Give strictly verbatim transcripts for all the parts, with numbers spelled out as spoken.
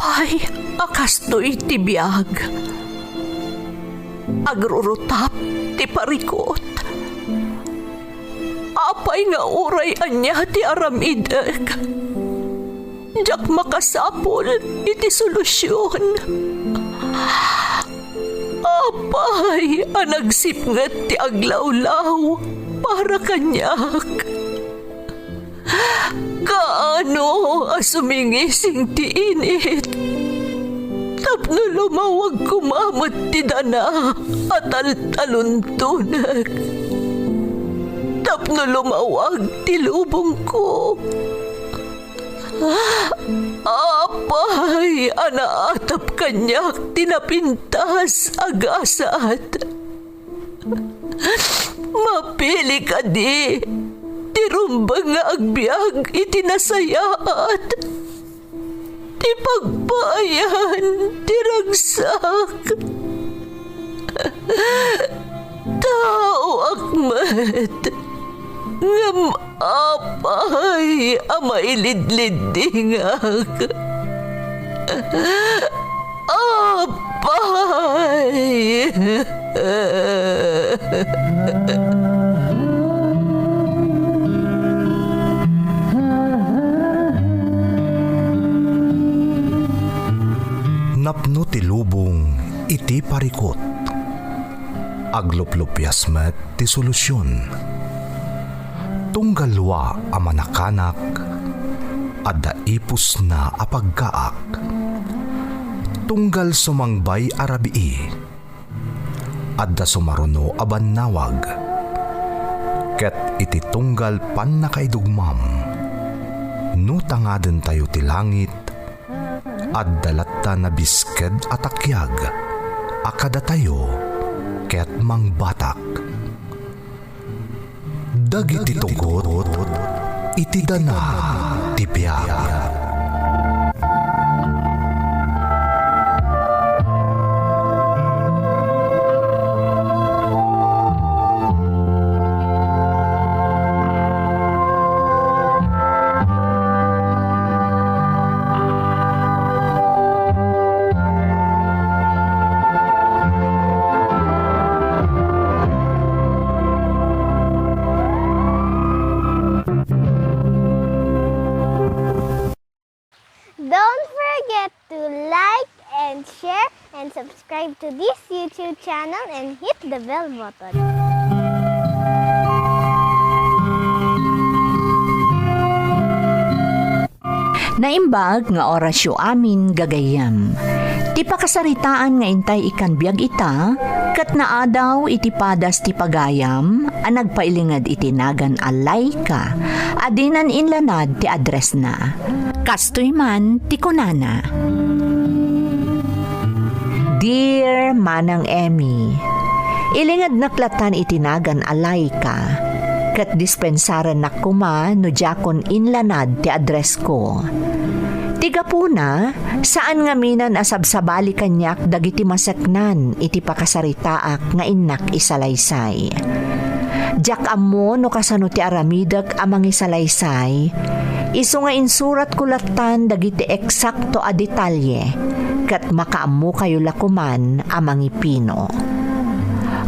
Ay, a kastoy ti biag. Agrurutap ti parikut. Apay nga uray ania ti aramidek, diak makasapul iti solusion. Apay a nagsipnget ti aglawlaw para kaniak? Kaano a sumingising ti init tapno lumawag koma met ti dana a taltaluntonek, tapno lumawag ti lubongko? Apay a naatap kaniak ti napintas a gasat? Mapili kadi ti rumbeng nga agbiag iti nasayaat, ti pagpaayan ti ragsak? Taoak met, ngem apay a mailidliddingak? Apay! Napno ti lubong iti parikut. Agluplupias met ti solusion. Tunggal lua a manakanak, adda ipusna a paggaak. Tunggal sumangbay a rabii, adda sumaruno a bannawag. Ket iti tunggal pannakaidugmam, no tangadentayo ti langit, adda latta nabisked a takiag a kadatayo ket mangbatak. Dagiti tugot iti dana ti biag. Don't forget to like and share and subscribe to this YouTube channel and hit the bell button. Naimbag nga orasyo amin, gagayyem. Ti pakasaritaan nga intay ikkan biag ita, ket naadaw iti padas ti pagayam a nagpailinged iti nagan a Laika a dinan inlanad ti addressna. Kastoy man ti kunana, Dear Manang Emmy, ilingednak lattan iti nagan a Laika, ket dispensarennak koma no diakon inlanad ti addressko. Ti gapuna, saan ngaminan a sabsabali kaniak dagiti maseknan iti pakasaritaak nga innak isalaysay. Diak ammo no kasano ti aramidek a mangisalaysay, isu nga insuratko lattan dagiti eksakto a detalye, ket makaammokayo la koman a mangipino.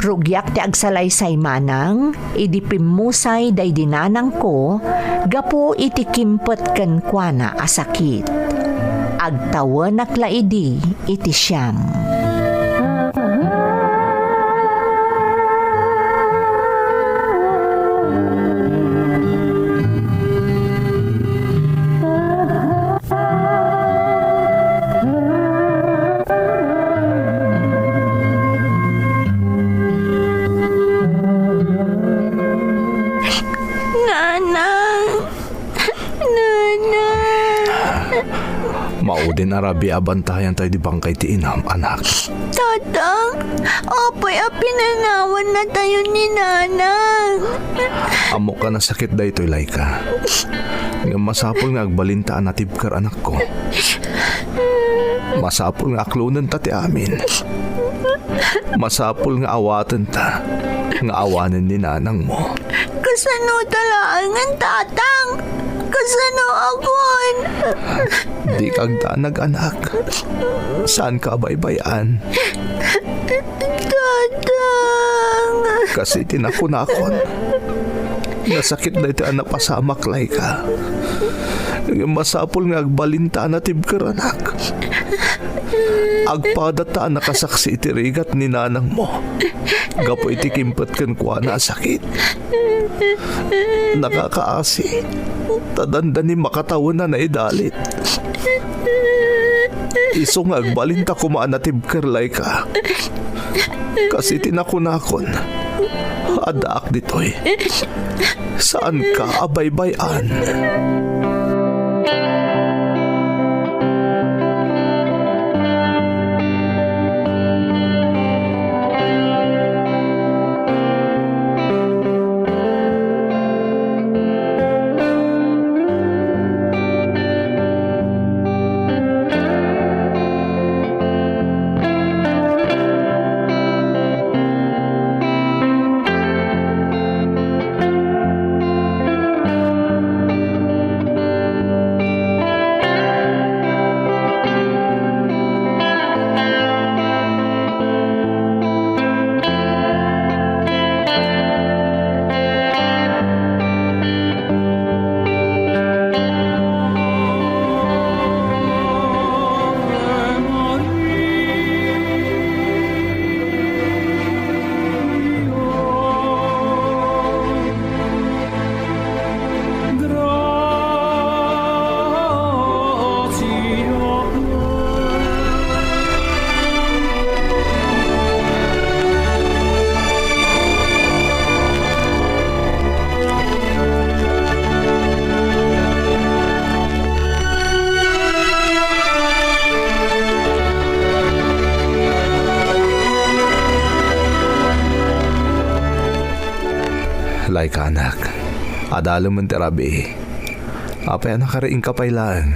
Rugiak ti agsalaysay manang idi pimmusay daydi nanangko gapu iti kimpet kenkuana a sakit. Agtawenak la idi iti siam. Nanang! Nanang! Maudin a rabii a bantayan tayo di bangkay ti inam, anak. Tatang, apay a pinanawannatayo ni Nanang? Ammok a nasakit daytoy, Laika. Ngem masapul nga agbalinta a natibker, anakko. Masapul nga aklonenta ti amin. Masapul nga awatenta nga awanen ni nanangmo. Kasano ta laengen, Tatang? Kasano a kuan? Dika agdanag, anak. Saanka a baybay-an. Tatang! Kas iti nakunakon, nasakit daytoy a napasamak, Laika. Ngem masapul nga agbalinta a natibker, anak. Agpadata a nakasaksi iti rigat ni nanangmo gapu iti kimpet kenkuana a sakit. Nakakaasi, ta dandani makatawen a naidalit. Isu nga agbalinta koma a natibker, Laika. Kas iti nakunakon, addaak ditoy. Saanka a baybay-an. Laika, anak. Adalemen ti rabii. Apay a nakariingka pay laeng?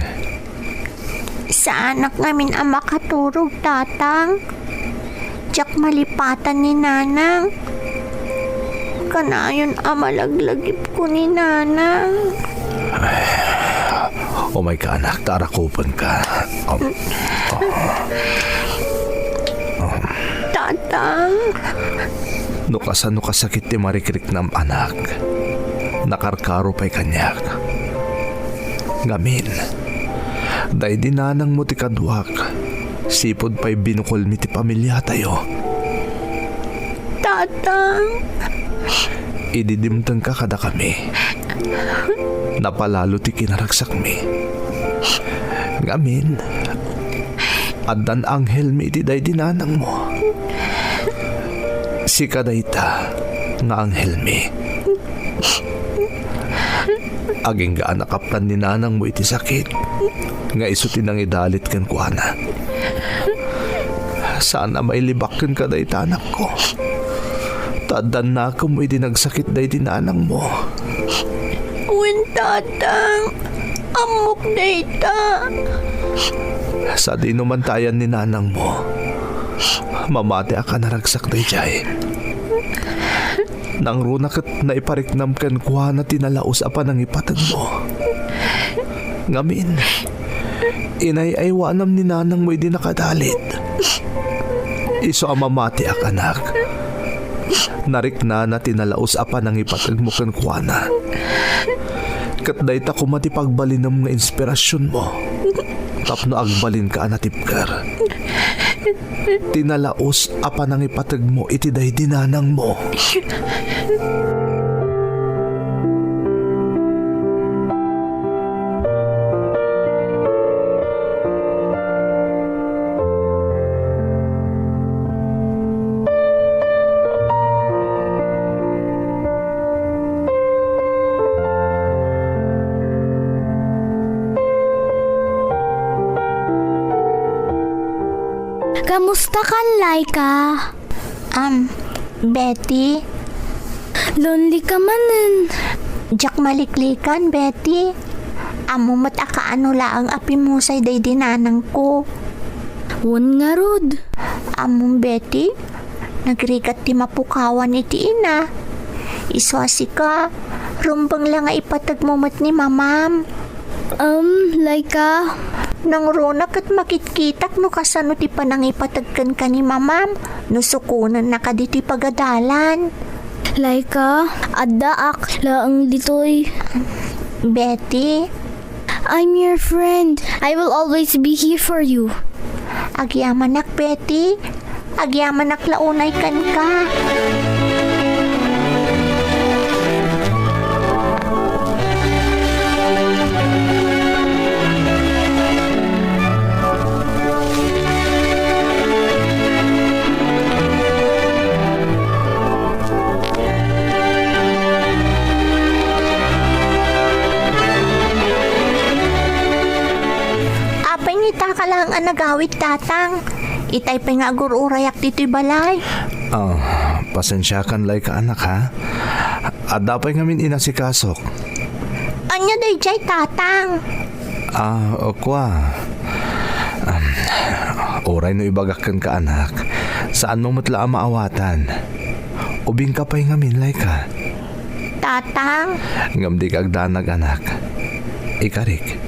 Saanak ngamin a makaturog, Tatang. Diak malipatan ni Nanang. Kanayon a malaglagipko ni Nanang. Umayka, anak, ta arakupenka. Um, um, um. Tatang. No kasano kasakit ti marikriknam, anak, nakarkaro pay kaniak. Ngamin, daydi nanangmo ti kaduak, sipud pay binukolmi ti pamiliatayo. Tatang. Idi dimtengka kadakami, napalalo ti kinaragsakmi. Ngamin, addan anghelmi iti daydi nanangmo. Sika dayta nga anghelmi. Aginggaan a kaptan ni nanangmo iti sakit nga isu ti nangidalit kenkuana. Saan a mailibak kenka dayta, anakko. Ta addan nakemmo idi nagsakit daydi nanangmo. Wen, Tatang. Ammok dayta. Sadino man ta ayan ni nanangmo, mamatiak a naragsak daydiay. Nangruna ket naipariknam kenkuana ti nalaus a panangipategmo. Ngamin, inay-aywanam ni nanangmo idi nakadalit. Isu a mamatiak, anak. Nariknana ti nalaus a panangipategmo kenkuana. Ket dayta koma ti pagbalinem nga inspirasionmo tapno agbalinka a natibker. Ti nalaus a panangipategmo iti daydi nanangmo. Kamusta kan, Laika? Am, Betty? Lonely ka manen. Diak maliklikan, Betty. Ammo met a kaano laeng a pimusay daydi nanangko. Wen ngarud. Ammom, Betty, nagrigat ti mapukawan iti ina. Isu a sika, rumbeng la nga ipategmo met ni mamam. Em, Laika, Nangruna ket makitkitak no kasano ti panangipateg kenka ni Mamam, no sukonennaka ditoy pagadalan. Laika, addaak laeng ditoy. Betty? I'm your friend. I will always be here for you. Agyamanak, Betty. Agyamanak la unay kenka. Apay nga itaka laeng a nagawid, Tatang? Itay pay nga agur-urayak ditoy balay. Ah, pasensiakan, Laika, anak, ha? Adda pay ngamin inasikasok. Ania daydiay, Tatang? Ah, o, kua. Am, uray no ibagak kenka, anak, saanmo met la a maawatan. Ubingka pay ngamin, Laika. Tatang? Ngem dika agdanag, anak. Ikarik,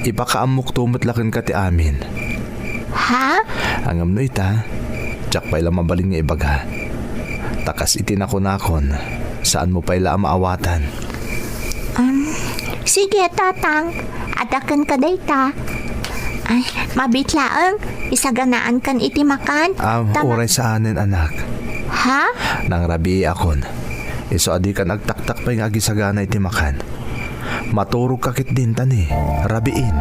ipakaammokto met la kenka ti amin. Ha? Ngem no ita, diak pay la mabalin nga ibaga. Ta kas iti nakunakon, saanmo pay la a maawatan. Um, sige, Tatang. Adda kenka dayta. Ay, mabiit laeng. Isaganaan kan iti makan. Ah, ta ma- uray saanen, anak. Ha? Nangrabiiakon. Isu a dikan agtaktak pay nga agisagana iti makan. Maturogka ketdin ta ni rabiin.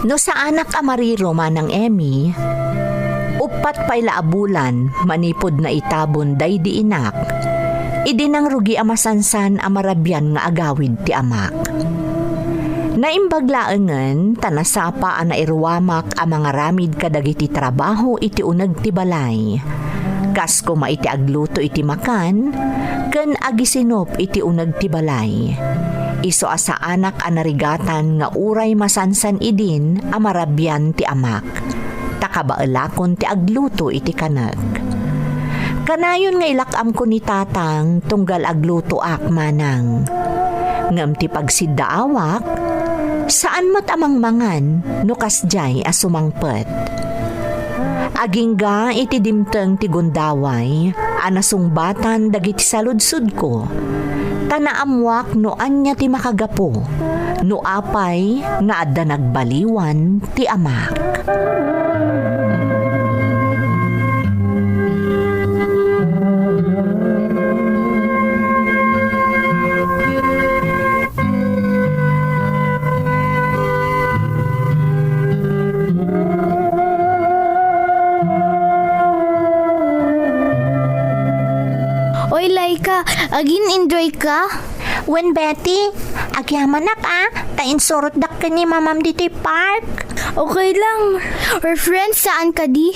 No saanak a mariro, Manang Emmy, uppat pay la a bulan manipud naitabon daydi inak, idi nangrugi a masansan a marabian nga agawid ti amak. Naimbag laengen ta nasapa a nairuamak a mangaramid kadagiti trabaho iti uneg ti balay, kas koma iti agluto iti makan ken agisinup iti uneg ti balay. Isu a saanak a narigatan nga uray masansan idin a marabian ti amak, ta kabaelakon ti agluto iti kanek. Kanayon nga ilak-amko ni Tatang tunggal aglutoak manang. Ngem ti pagsiddaawak, saan met a mangmangan no kasdiay a sumangpet. Agingga iti dimteng ti gundaway a nasungbatan dagiti saludsodko, ta naammoak no ania ti makagapu no apay nga adda nagbaliwan ti amak. Oy, Laika, agin-enjoy ka? Wen, Betty, agyamanak a, ta insurotdak ken ni Mamam ditoy park. Okay lang. We're friends, saan kadi?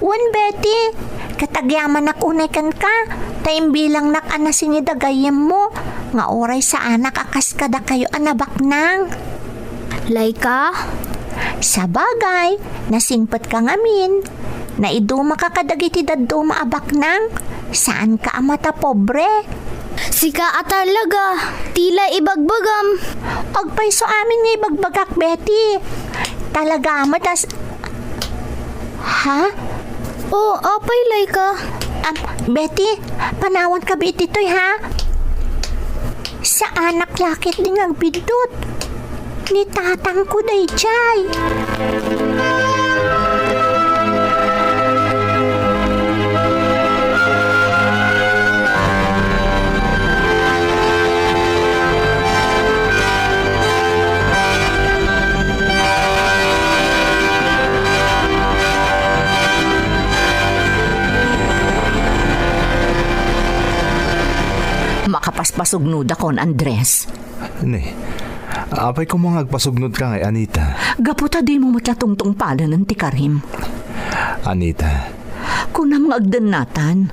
Wen, Betty, ket agyamanak unay kenka, ta imbilangnak a nasingid a gayyemmo, nga uray saanak a kas kadakayo a nabaknang. Laika? Sabagay, nasingpetka ngamin. Naidumaka kadagiti dadduma a baknang. Saanka a matapobre. Sika a talaga, tila ibagbagam. Agpayso amin nga ibagbagak, Betty. Talaga met as-, ha? O, apay, Laika? Am, Betty, panawanka bi ditoy, ha? Saanak la ketdi nga agbiddut. Ni tatangko daydiay. Paspasugnodakon, Andres. Ni, apay koma nga agpasugnodka ngay, Anita? Gapu ta dimo met la tungtungpalenen ti karim. Anita. Kunam nga agdennatan.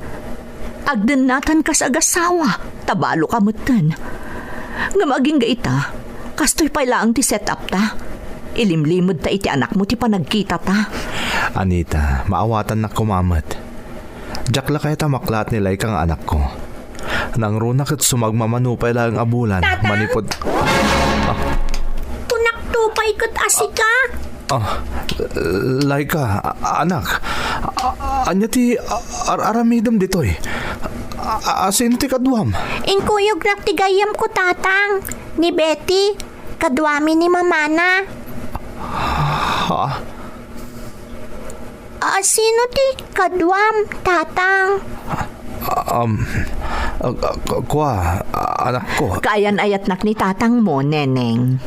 Agdennatan kas agasawa, ta balo ka metten. Ngem agingga ita, kastoy pay laeng ti set up ta. Ilimlimed ta iti anakmo ti panagkita ta. Anita, maawatannak koma met. Diak la kayat a maklaat ni Laika nga anakko. Nangruna ket sumagmamano pay laeng a bulan. Tata? Manipud... Ah. Kunakto pay ket a sika? Ah, Laika, a-, anak. A-, ania ti a-, ar-aramidem ditoy? A-, a-, sino ti kaduam? Inkuyognak ti gayyemko, Tatang. Ni Betty, kaduami ni mamana. Ha? A, sino ti kaduam, Tatang? Um, a, a, ku-, kua, a, anakko. Kaayan-ayatnak ni tatangmo, Neneng.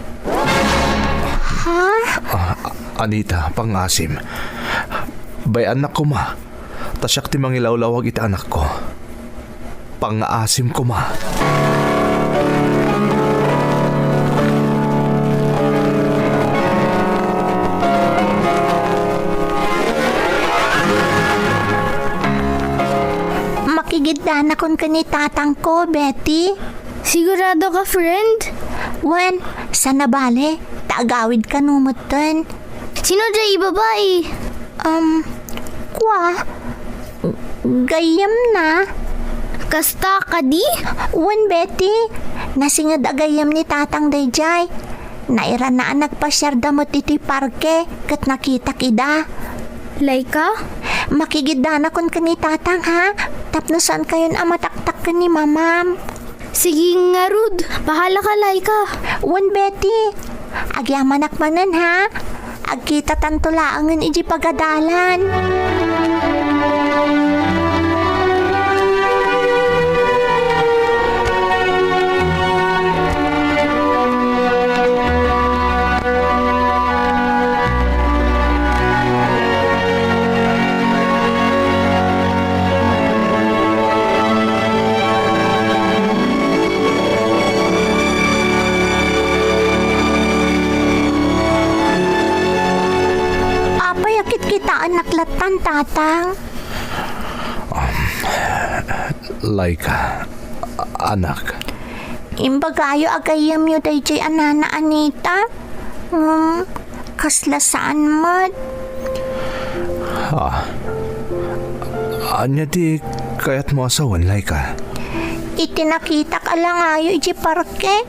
Ha? A, Anita, pangasim. Bay-annak koma. Ta siak ti mangilawlawag iti anakko. Pangngaasim koma. Makigiddanakon ken ni tatangko, Betty. Sigurado ka, friend? Wen, saan a bale, ta agawid kano metten. Sino diay babai? Um, kua, gayyemna. Kasta kadi? Wen, Betty, nasinged a gayyem ni tatang daydiay. Nairana a nagpasiarda met iti parke ket nakitak ida. Laika? Makigiddanakon ken ni tatang, ha? Tapno saankayon a mataktak ken ni mamam. Sige ngarud, bahala ka, Laika. Wen, Betty. Agyamanak manen, ha? Agkitatanto laengen iti pagadalan. Apay a kitkitaennak lattan, Tatang? Um, Laika, anak. Imbagayo a gayyemyo daydiay a Nana Anita? Ngem, kasla saan met. Ah. Ania ti kayatmo a sawen, Laika? Iti nakitak a langayo iti parke,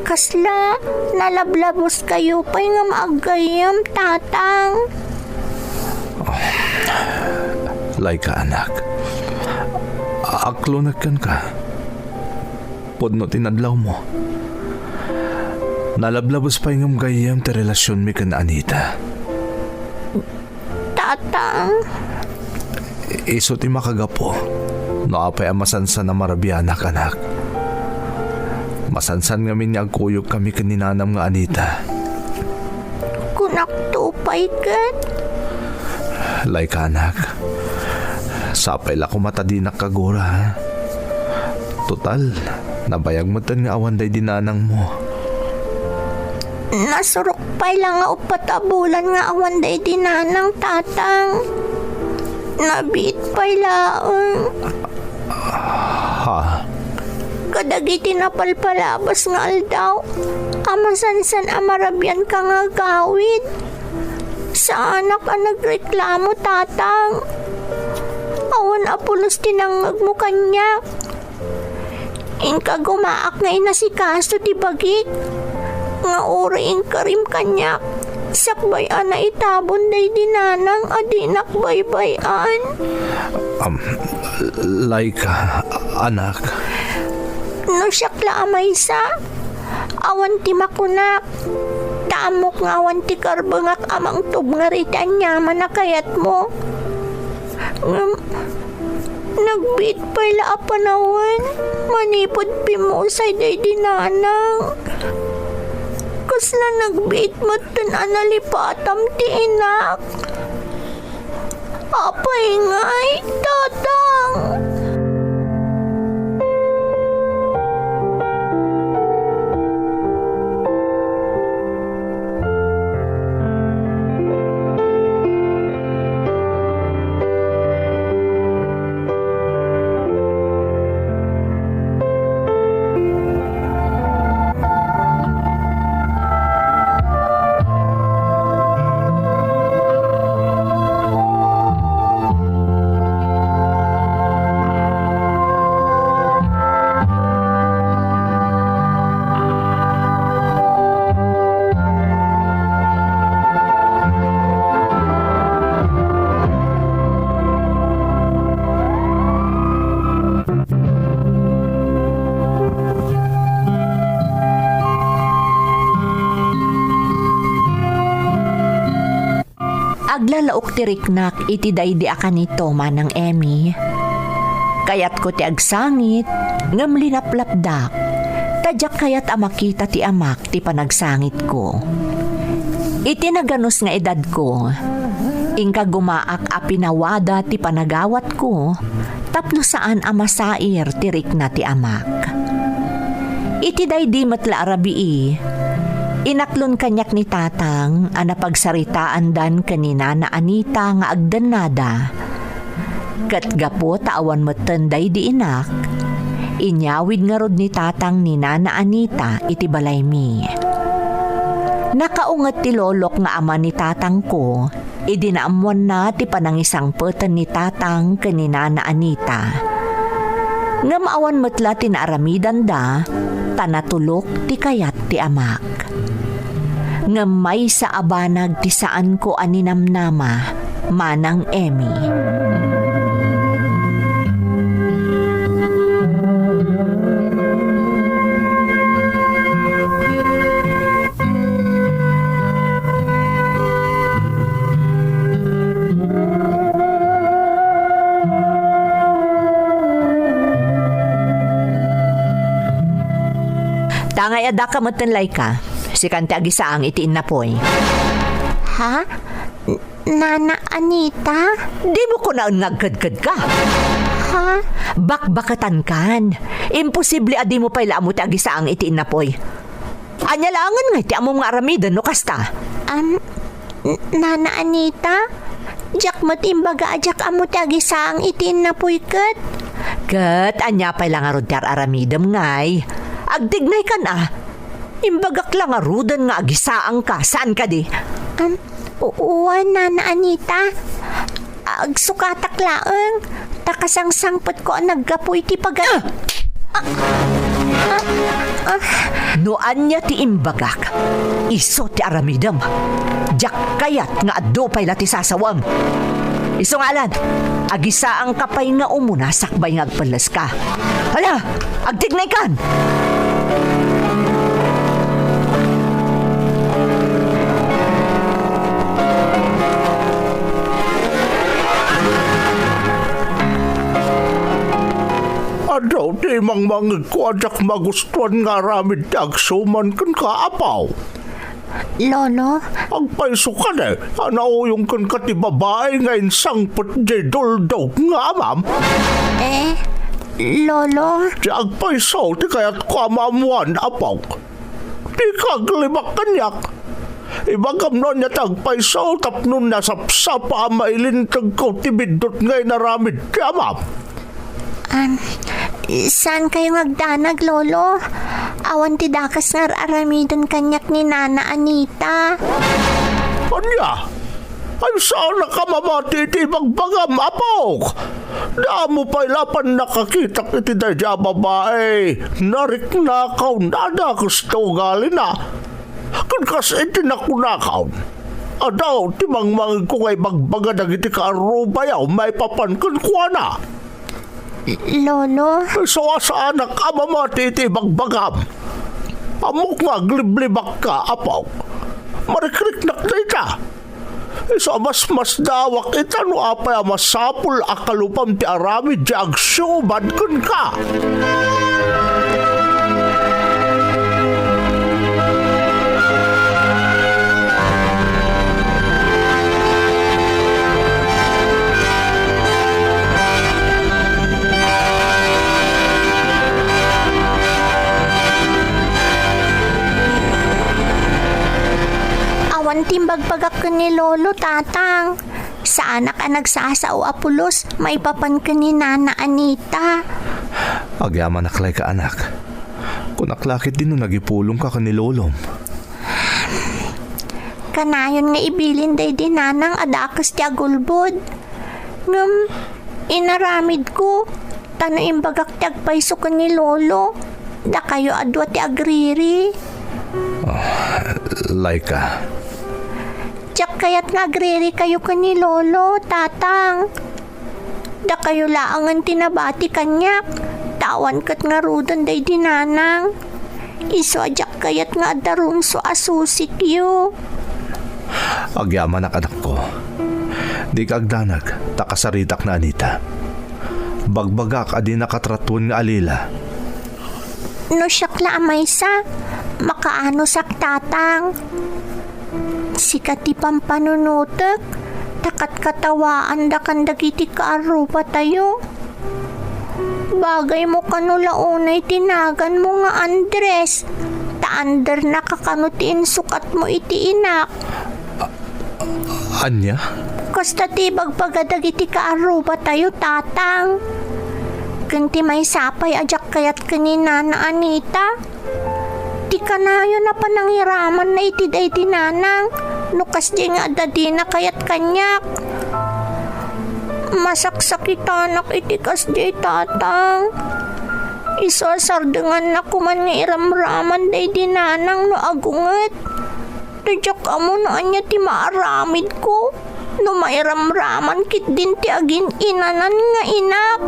kasla nalablabuskayo pay ngem aggayyem, Tatang. Laika, anak. Aklonek kenka. Pudno ti nadlawmo. Nalablabus pay ngem gayyem ti relasionmi ken Anita. Tatang. Isu ti makagapu no apay a masansan a marabianak, anak. Masansan ngamin nga agkuyogkami ken ni nanam nga Anita. Kunakto pay ket. Laika, anak. Sapay la koma ta dinak kagura, ha? Total, nabayag metten nga awan daydi nanangmo. Nasurok pay la nga uppat a bulan nga awan daydi nanang, Tatang. Nabiit pay laeng. Ha? Kadagiti napalpalabas nga aldaw a masansan a marabianka nga agawid, saanak a nagreklamo, Tatang. Awan a pulos ti nangngegmo kaniak. Inka gumaak nga inasikaso ti bagik, nga uray inkarim kaniak, sakbay a naitabon daydi nanang a dinak baybay-an. Am, Laika, anak. No siak la a maysa, awan ti makunak. Ta ammok nga awan ti karbengak a mangtubngar iti aniaman a kayatmo. Ngem, nagbiit pay la a panawen manipud pimmusay daydi nanang. Kasla nagbiit metten a nalipatam ti inak. Apay ngay, Tatang? Lalaok ti riknak iti daydi a kanito, Manang Emmy. Kayatko ti agsangit, ngem linaplapdak, ta diak kayat a makita ti amak ti panagsangitko. Iti naganus nga edadko, inka gumaak a pinawada ti panagawatko tapno saan a masair ti rikna ti amak. Iti daydi met la a rabii, inaklon kaniak ni Tatang a napagsaritaandan ken ni Nana Anita nga agdennada. Ket gapu ta awan metten daydi inak, inyawid ngarud ni Tatang ni Nana Anita iti balaymi. Nakaunget ti lolok nga ama ni tatangko idi naammoanna ti panangisangpeten ni Tatang ken ni Nana Anita. Ngem awan met la ti naaramidanda, ta natulok ti kayat ti amak. Ngem maysa a banag ti saanko a ninamnama, Manang Emmy. Tangay addaka metten, Laika. Sikan ti agisaang iti innapoy. Ha? N-, Nana Anita? Dimo kunaen nga agkedkedka? Ha? Bakbaketankan. Imposible a dimo pay la ammo ti agisaang iti innapoy. Ania laengen ngay ti ammom nga aramiden no kasta? Am, N-, Nana Anita, diak met imbaga a diak ammo ti agisaang iti innapoy ket. Ket ania pay la ngarud ti ar-aramidem ngay? Agtignaykan a. Imbagak la ngaruden nga agisaangka, saan kadi? Am, u-, wen, Nana Anita. Agsukatak laeng, ta kasangsangpetko a naggapu iti paga-, Ah! Ah! Ah! Ah! No ania ti imbagak, isu ti aramidem. Diak kayat nga adu pay la ti sasawem. Isu ngarud, agisaangka pay nga umuna sakbay nga agpelleska. Hala, agtignaykan! Adu ti mangmangegko a diak magustuan nga aramid ti agsuman kenka, Apo. Lolo? Agpayso kadi a nauyong kenka ti babai nga insangpet diay duldog nga amam? Eh, Lolo? Ti agpayso ti kayatko a maammoan, Apok. Dika aglibak kaniak. Ibagam no ania ti agpayso tapno nasapsapa a mailintegko ti biddut nga inaramid ti amam. Am, saan kayo nga agdanag, Lolo? Awan ti dakes nga ar-aramiden kaniak ni Nana Anita. Ania? Ay, saanak a mamati iti ibagbagam, Apok! Damo pay la pannakakitak iti daydi a babai. Nariknakaw, nadakes ti ugalina. Ken kas iti nakunakaw, adu ti mangmangegko nga ibagbaga dagiti kaarubayo maipapan kenkuana. Lolo? Isu a saanak a mamati iti ibagbagam. Ammok nga agliblibakka, Apok. Marikriknak dayta. Isu a masmasdawak ita no apay a masapul a kalupam ti aramid ti agsiubad kenka. Awan ti imbagbagak ken ni Lolo, Tatang. Saanak a nagsasao a pulos maipapan ken ni Nana Anita. Agyamanak layka, anak. Kunak la ketdi no nagipulongka ken ni Lolom. Kanayon nga ibilin daydi nanang a dakes ti agulbod. Ngem inaramidko, ta no imbagak ti agpayso ken ni Lolo, dakayo a dua ti agriri. Ah, Laika. Diak kayat nga agriri kayo ken ni Lolo, Tatang. Dakayo laengen ti nabati kaniak, ta awan ket ngaruden daydi nanang. Isu a diak kayat nga adda rumso a susikyo. Agyamanak, anakko. Dika agdanag, ta kasaritak na, Anita. Bagbagak a dinaka tratuen nga alila. No siak la a maysa, makaanosak, Tatang. Sika ti pampanunotek, ta katkatawaandakan dagiti kaarrubatayo. Bagaymo kano la unay ti naganmo nga Andres, ta Andernaka kano ti insukatmo iti inak. Ania? Kasta ti ibagbaga dagiti kaarrubatayo, Tatang. Ken ti maysa pay a diak kayat ken ni Nana Anita. Ti kanayon a panangiramanna iti daydi nanang, no kasdiay nga adda dina kayat kaniak. Masaksakitanak iti kasdiay, Tatang. Isu a sardengannak koman nga iramraman daydi nanang no agunget. Ta diak ammo no ania ti maaramidko no mairamraman ketdin ti agin-inanan nga inak.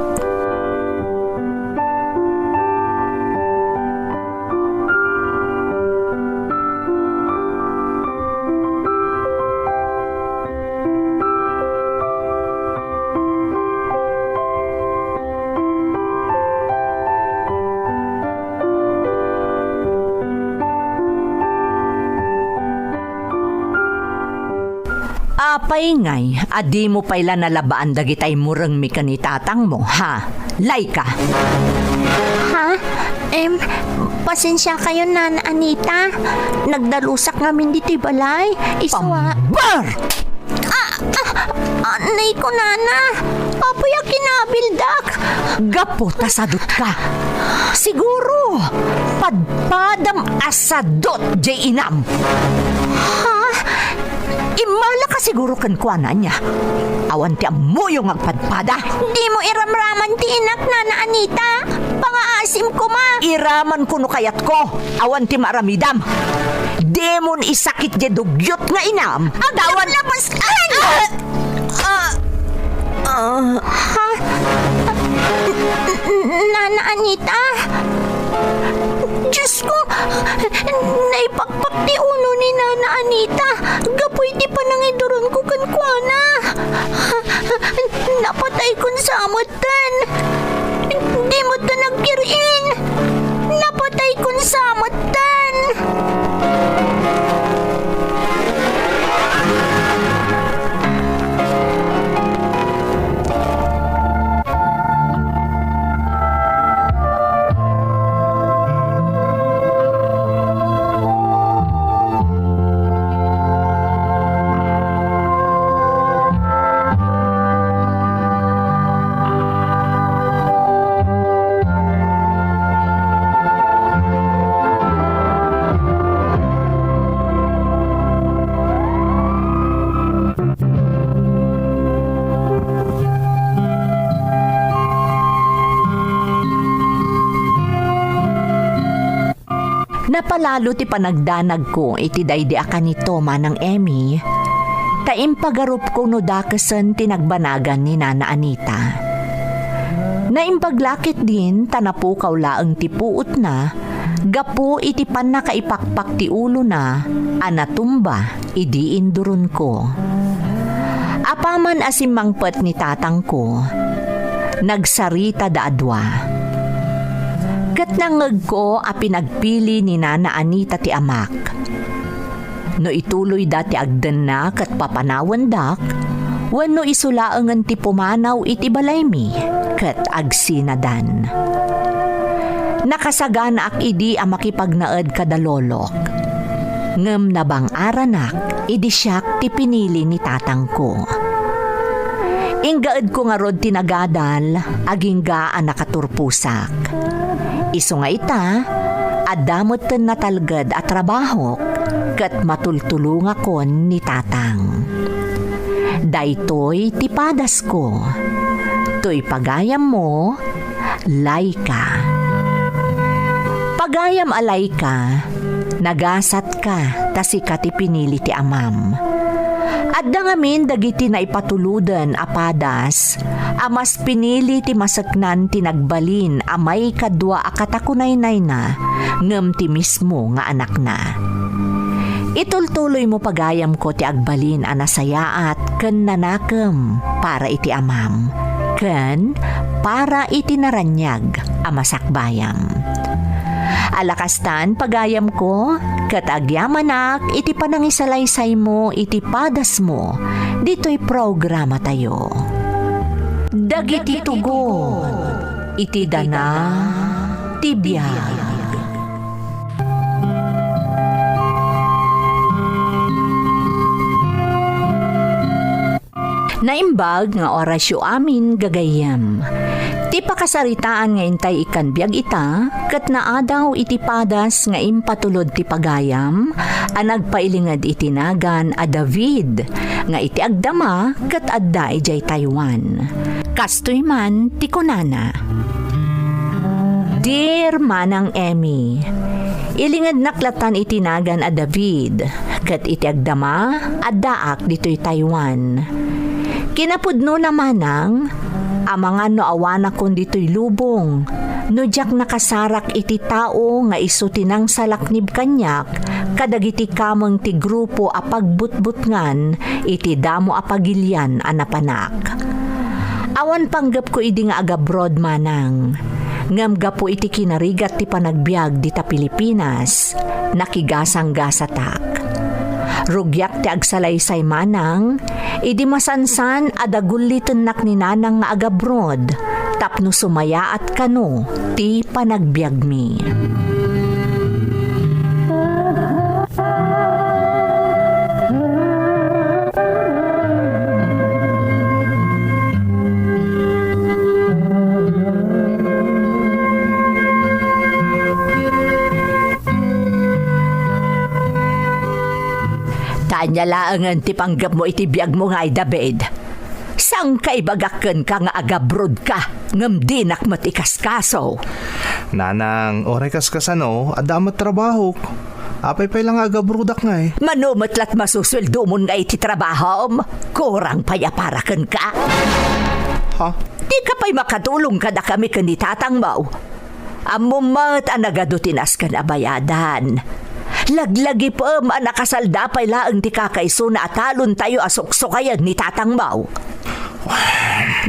Apay ngay a dimo pay la nalabaan dagiti immurengmi ken ni tatangmo, ha? Laika! Ha? Em, pasensiakayon, Nana Anita. Nagdalusak ngamin ditoy balay. Isu a Pambar! Ah, ah, ah, nay ko, Nana. Apay a kinabildak? Gapu ta sadutka. Siguro, padpadam a sadut diay inam. Ha? Immalaka siguro kenkuana, ania? Awan ti ammoyo nga agpadpada. Dimo iramraman ti inak, Nana Anita. Pangaasim koma. Iramanko no kayatko. Awan ti maaramidam. Dimon isakit diay dugyot nga inam. Awan. Aglaplapas-, ay! Ah! Ah! Ah! Ha? Nana Anita? Diyos ko! Naipakpak ti ulo ni Nana Anita gapu iti panangiduronko kenkuana. Napataykon sa met. Ten! Di met ta nagkir-in! Napataykon sa met ten! Napalalo ti panagdanagko iti daydi a kanito, Manang Emmy, ta impagarupko no dakesen ti nagbanagan ni Nana Anita. Naimbag la ketdin ta napukaw laeng ti puotna gapu iti pannakaipakpak ti ulona a natumba idi induronko. Apaman a simmangpet ni tatangko, nagsaritad a dua. Ket nangngegko a pinagpili ni Nana Anita ti amak. No ituloyda ti agdenna ket papanawendak, wenno isu laengen ti pumanaw iti balaymi ket agsinadan. Nakasaganaak idi a makipagnaed kada lolok. Ngem nabang-aranak idi siak ti pinili ni tatangko. Inggaedko ngarud ti nagadal, agingga a nakaturposak. Isu nga ita, adda metten natalged a trabahok ket matultulongakon ni tatang. Daytoy ti padasko. Toy pagayammo, Laika. Pagayam a Laika, nagasatka ta sika ti pinili ti amam. Adda ngamin dagiti naipatuloden a padas a mas pinili ti maseknan ti nagbalin a maikadua a katakunaynayna ngem ti mismo nga anakna. Itultuloymo, pagayamko, ti agbalin a nasayaat ken nanakem para iti amam ken para iti naraniag a masakbayam. Ala kastan, pagayamko, ket agyamanak iti panangisalaysaymo iti padasmo ditoy programatayo. Dagiti tugon iti dana ti biag. Naimbag nga orasyo amin, gagayyem. Ti pakasaritaan nga intay ikkan biag ita, ket naadaw iti padas nga impatulod ti pagayam a nagpailinged iti nagan a David, nga iti agdama ket adda idiay Taiwan. Kastoy man ti kunana, "Dear Manang Emmy, ilingednak latan iti nagan a David, ket iti agdama, addaak ditoy Taiwan. Kinapudnona, Manang, amangan no awanakon ditoy lubong, no diak nakasarak iti tao nga isu ti nangsalaknib kaniak kadagiti kameng ti grupo a pagbutbutngan iti damo a pagilian a napanak. Awan panggepko idi nga agabroad, Manang, ngem gapu iti kinarigat ti panagbiag dita Pilipinas, nakigasanggasatak. Rugiak ti agsalaysay, Manang, idi masansan a dagullitennak ni Nanang nga agabroad tapno sumayaat kano ti panagbiagmi." Ania laengen ti panggepmo iti biagmo ngay, David? Saan ka ibagak kenka nga agabrodka, ngem dinak met ikaskaso? Nanang, uray kaskasano, adda met trabahok. Apay pay la nga agabrodak ngay? Mano met lat masusueldomon ngay iti trabahom? Kurang pay a para kenka? Ha? Dika pay makatulong kadakami ken ni tatangmo. Ammom met a nagadu ti nasken a bayadan. Laglagipem a nakasalda pay laeng ti kakaisuna a talontayo a suksukayen ni tatangmo.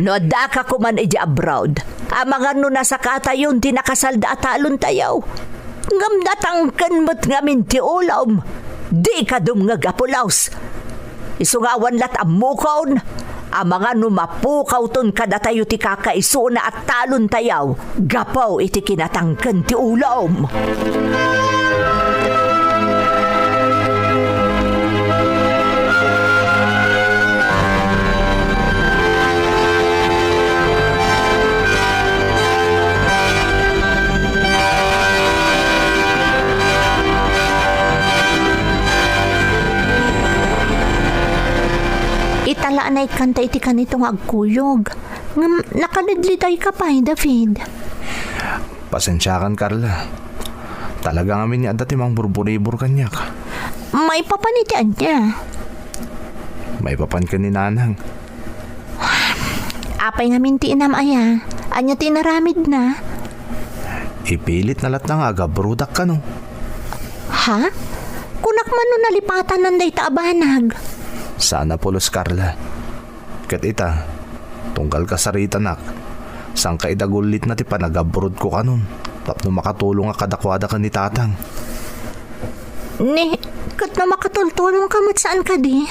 No addaka koman idiay abroad, amangan no nasakatayon ti nakasalda a talontayo. Ngem natangken met ngamin ti ulom. Dika dumngeg a pulos. Isu nga awan lat ammokon, amangan no mapukawton kadatayo ti kakaisuna a talontayo gapu iti kinatangken ti ulom. Ita la a naikkanta iti kanito nga agkuyog. Ngem nakalidlidayka pay, David. Pasensiakan, Carla. Talaga ngamin nga adda ti mangburburibor kaniak. Maipapan iti ania? Maipapan ken ni Nanang. Apay ngamin ti inam aya? Ania ti inaramidna? Ipilitna latta nga agabrodak kano. Ha? Kunak man no nalipatannan dayta a banag. Saan a pulos, Carla. Ket ita, tunggal kasaritanak, saan ka idagullitna ti panagabrodko kanon tapno makatulongak kadakuada ken ni Tatang. Ni, ket no makatultulongka met, saan kadi?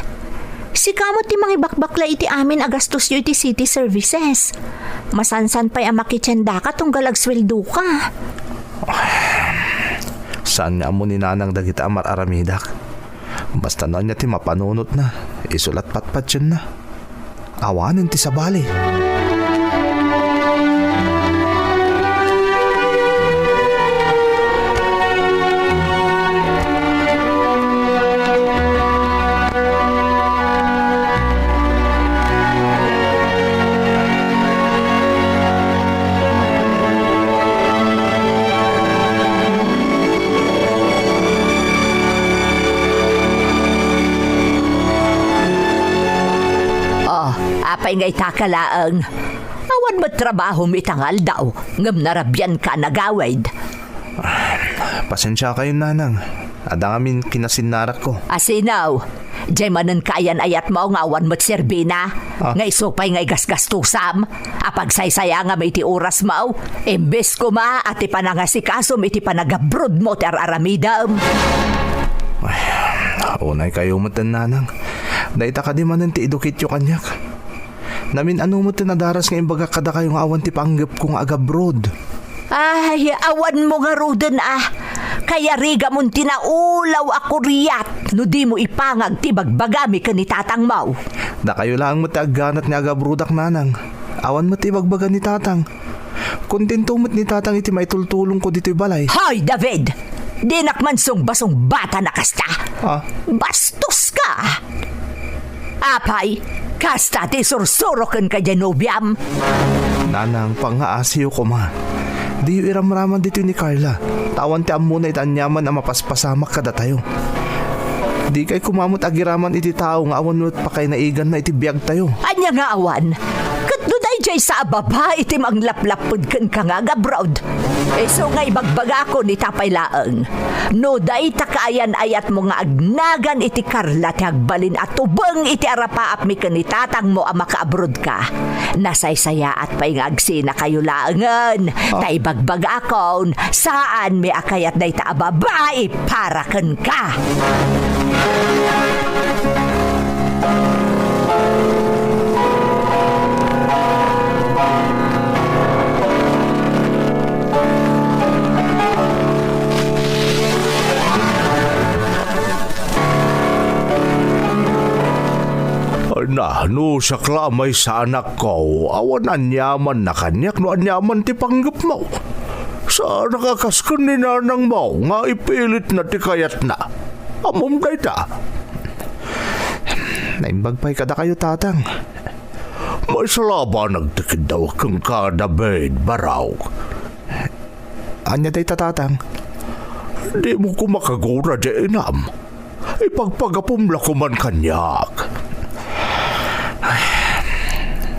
Sika met ti mangibakbakla iti amin a gastosyo iti city services. Masansan pay a makitiendaka tunggal agsueldoka. Saan nga ammo ni Nanang dagita a mar-aramidak. Basta no ania ti mapanunotna, isu lat patpatienna. Awanen ti sabali. Oh, apay nga ita ka laeng? Awan met trabahom ita nga aldaw, ngem narabianka a nagawid. Pasensiakayon, Nanang. Adda ngamin kinasinnarakko. Asinaw, jay manen kaayan-ayatmo nga awan met serbina, Ah. nga isu pay nga igasgastusam, a pagsaysayangam iti orasmo, imbes koma a ti panangasikasom iti panagabrodmo ti ar-aramidem. Ay, unay kayo met, nanang. Dayta kadi manen ti idukityo kaniak. Namin-ano met ti nadaras nga imbagak kadakayo nga awan ti panggepko nga agabrod. Ay, awanmo ngaruden a. Kayarigamon ti naulaw a kuriat no dimo ipangag ti bagbagami ken ni tatangmo. Dakayo laeng met ti agganat nga agabrodak, nanang. Awan met ti ibagbaga ni tatang. Kontento met ni tatang iti maitultulongko ditoy balay. Hoy, David! Dinak man sungbasungbatan a kasta. Ah? Bastoska! Apay, kasta ti sursuro kenka diay nobiam? Nanang, pangngaasiyo koma. Diyo iramraman ditoy ni Carla. Ta awan ti ammona iti aniaman a mapaspasamak kadatayo. Dikay koma met agiraman iti tao nga awan met pakainaiganna iti biagtayo. Ania nga awan? Ket no daydiay sa a babai ti manglaplapped kenka nga agabroad, isu nga ibagbagakon ita pay laeng. No dayta kaayan-ayatmo nga agnagan iti Carla ti agbalin a tubeng iti arapaapmi ken ni tatangmo a makaabrodka, nasaysayaat pay nga agsinakayo laengen. Ah. Ta ibagbagakon, saanmi a kayat dayta a babai para kenka. Ay na, no siak la a maysa, anakko, awan aniamanna kaniak no aniaman ti panggepmo. Saanak a kas ken ni nanangmo nga ipilitna ti kayatna. Ammom dayta. Naimbag pay kadakayo, tatang. Maysa labanag ti kiddawek kenka, David, barok. Ania dayta, tatang? Dimo koma kagura diay inam. Ipagpagapom la koman kaniak. Ay,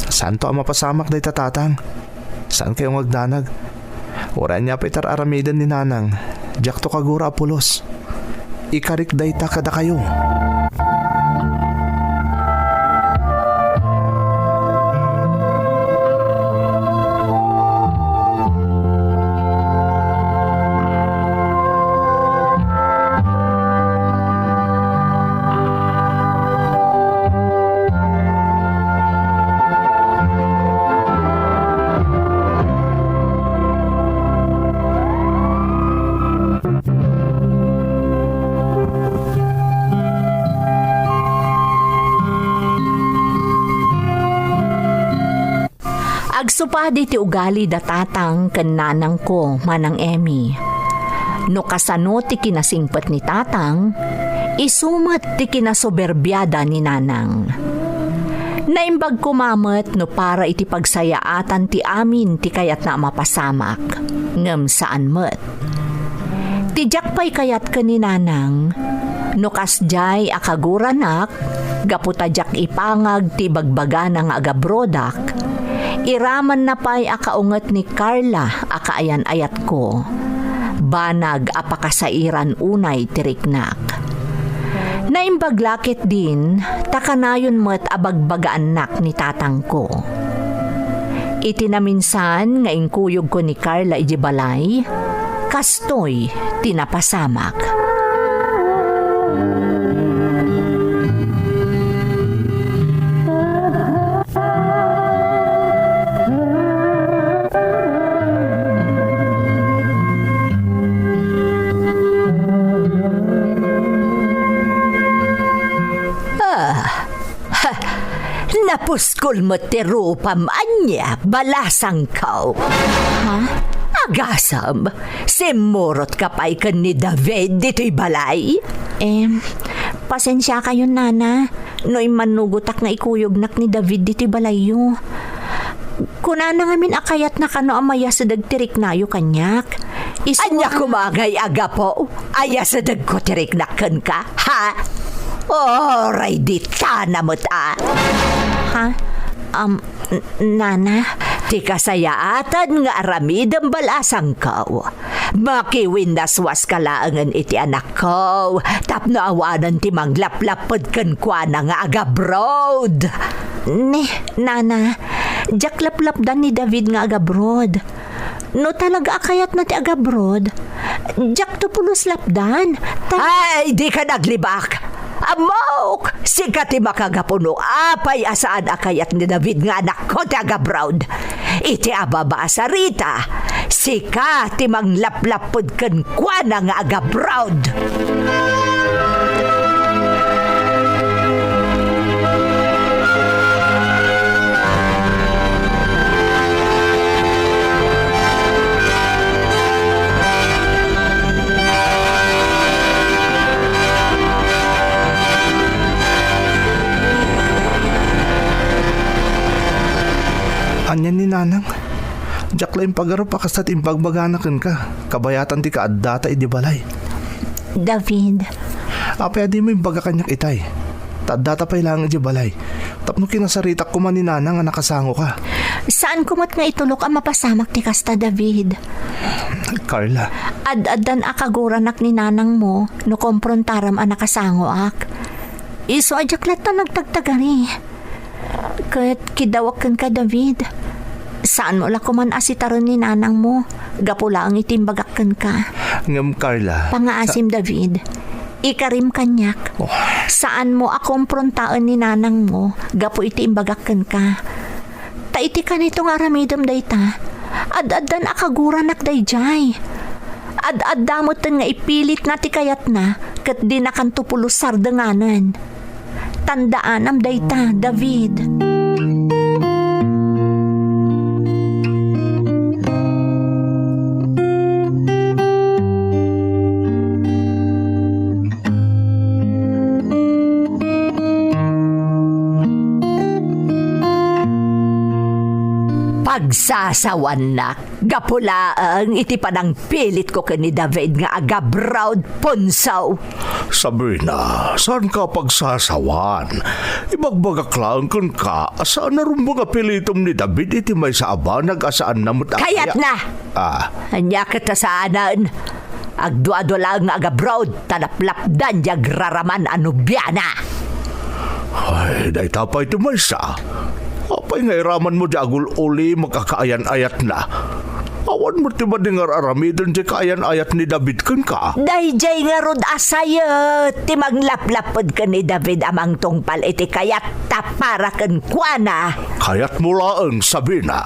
saanto a mapasamak dayta, tatang. Saankayo nga agdanag. Uray ania pay ti ar-aramiden ni nanang, diakto kagura a pulos. Ikarik dayta kadakayo. Agsupadi ti ugali da tatang ken nanangko, Manang Emmy. No kasano ti kinasingpet ni tatang, isu met ti kinasoberbiada ni nanang. Naimbag koma met no para iti pagsayaatan ti amin ti kayatna a mapasamak, ngem saan met. Ti diak pay kayat ken ni nanang, no kasdiay a kaguranak, gapu ta diak ipangag ti ibagbagana nga agabrodak, iramanna pay a kaunget ni Carla a kaayan-ayatko. Banag a pakasairan unay ti riknak. Naimbag la ketdin, ta kanayon met a bagbagaannak ni tatangko. Iti naminsan nga inkuyogko ni Carla idiay balay, kastoy ti napasamak. Ah, ha, napuskol met ti rupam ania, balasangko. Ha? Agasem, simmurotka pay ken ni David ditoy balay? Em, pasensiakayon, nana, no immannugotak nga ikuyognak ni David ditoy balayyo. Kunana ngamin a kayatna kano a mayasedeg ti riknayo kaniak. Isu— Ania koma ngay a gapu a yasedegko ti riknak kenka, ha? Uray ditana met a. Ha? Um, n-, nana? Ti Ti kasayaatan nga aramidem bal-asangko, makiwinnaswaska laengen iti anakko tapno awanen ti manglaplapped kenkuana nga agabroad. Ne, Nana, diak laplapdan ni David nga agabroad. No talaga a kayatna ti agabroad, diakto pulos lapdan. Ta- Ay, dika naglibak! Ammok! Sika ti makagapu no apay a saan a kayat ni David nga anakko ti agabroad. Iti ababa a sarita, sika ti manglaplapped kenkuana nga agabroad. Ania ni Nanang? Diak la impagarup a kasta ti imbagbagana kenka, kabayatan ti kaaddata idi balay. David. Apay a dimo imbaga kaniak itay? Ta addata pay laeng idiay balay. Tapno kinasaritak koma ni Nanang a nakasangoka. Saanko met nga itulok a mapasamak ti kasta, David. Carla. Ad-addan a kaguranak ni Nanangmo no komprontaram a nakasangoak. Isu a diak latta nagtagtagari. Ket kidawak kenka, David. Saanmo la koman a sitaren ni Nanangmo gapu laeng iti imbagak kenka. Ngem, Carla, sa- Pangaasim, David. Ikarim kaniak. Oh. Saanmo a komprontaen ni Nanangmo gapu iti imbagak kenka. Ta iti kanito nga aramidem dayta, ad-addan a kaguranak daydiay. Ad-adda metten nga ipilitna ti kayatna ket dinakanto pulos sardenganen. Tandaanam dayta, David. Pagsasawannak gapu laeng iti panangpilitko ken ni David nga agabroad, Ponsaw. Sabrina, saanka a pagsasawan. Ibagbagak laeng kenka a saan a rumbeng a pilitem ni David iti maysa a banag a saanna met a kaya- Kayatna! Ah. Ania ket a saanen? Agduadua laeng nga agabroad, ta laplapdan ti agraraman a nobiana. Ay, dayta pay ti maysa. Apay nga iramanmo ti agul-ulimek a kaayan-ayatna? Awan met ti madi nga ar-aramiden ti kaayan-ayat ni David kenka. Daydiay ngarud a sayet ti manglaplapped ken ni David a mangtungpal iti kayatta para kenkuana. Kayatmo laeng, Sabina.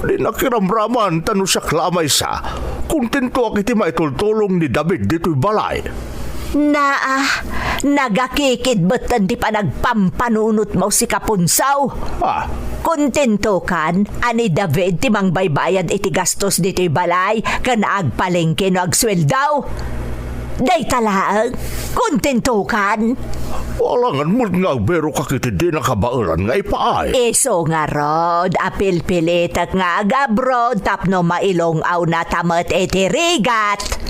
Dinak iramraman ta no siak la a maysa, kontentoak iti maitultulong ni David ditoy balay. Naa, nagakikid metten ti panagpampanunotmo, sika Punsaw. Ah. Kontentokan a ni David ti mangbaybayad iti gastos ditoy balay ken agpalengke no agsueldo. Dayta laeng, kontentokan. Alangan met nga agbiroka iti dina kabaelan nga ipaay. Isu ngarud a pilpilitek nga agabroad tapno mailong-awnata met iti rigat.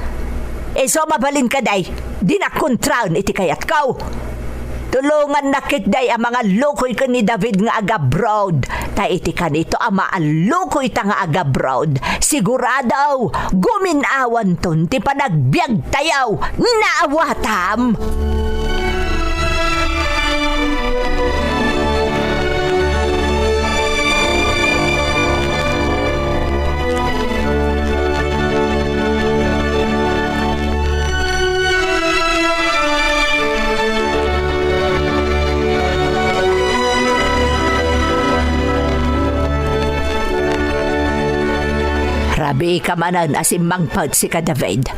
Isu a mabalinka, day, dinak kontraen iti kayatko. Tulongannak ketdi a mangallukoy ken ni David nga agabroad. Ta iti kanito a maallukoyta nga agabroad, sigurado, gumin-awanton ti panagbiagtayo. Naawatam! Rabiika manen a simmangpet, sika David.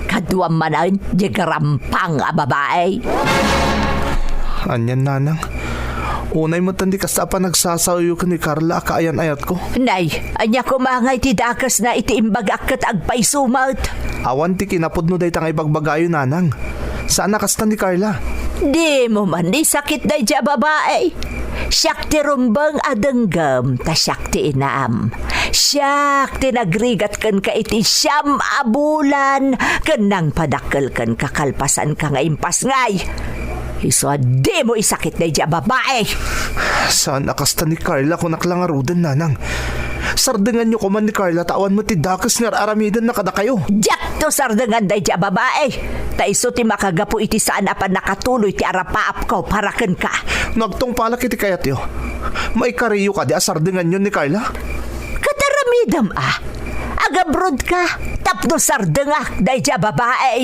Kaduam manen diay garampang a babai. Anian, Nanang? Unay metten ti kasta a panagsasaoyo ken ni Carla a kaayan-ayatko. Nay, ania koma ngay ti dakesna iti imbagak ket agpayso met? Awan ti kinapudno dayta nga ibagbagayo, Nanang. Saan a kasta ni Carla. Dimo man isakit daydiay a babai. Siak ti rumbeng a denggem, ta siak ti inam. Siak ti nagrigat kenka iti siam a bulan, ken nangpadakkel kenka kalpasanka nga impasngay. Isu a dimo isakit daydiay a babai. Saan a kasta ni Carla, kunak la ngaruden, Nanang. Sardenganyo koman ni Carla ta awan met ti dakes nga ar-aramidenna kadakayo. Diakto sardengan daydiay a babai, ta isu ti makagapu iti saan a pannakatuloy ti arapaapko para kenka. No agtungpalak iti kayatyo, maikariyo kadi a sardenganyon ni Carla? Ket aramidem a, agabrodka tapno sardengak daydiay a babai.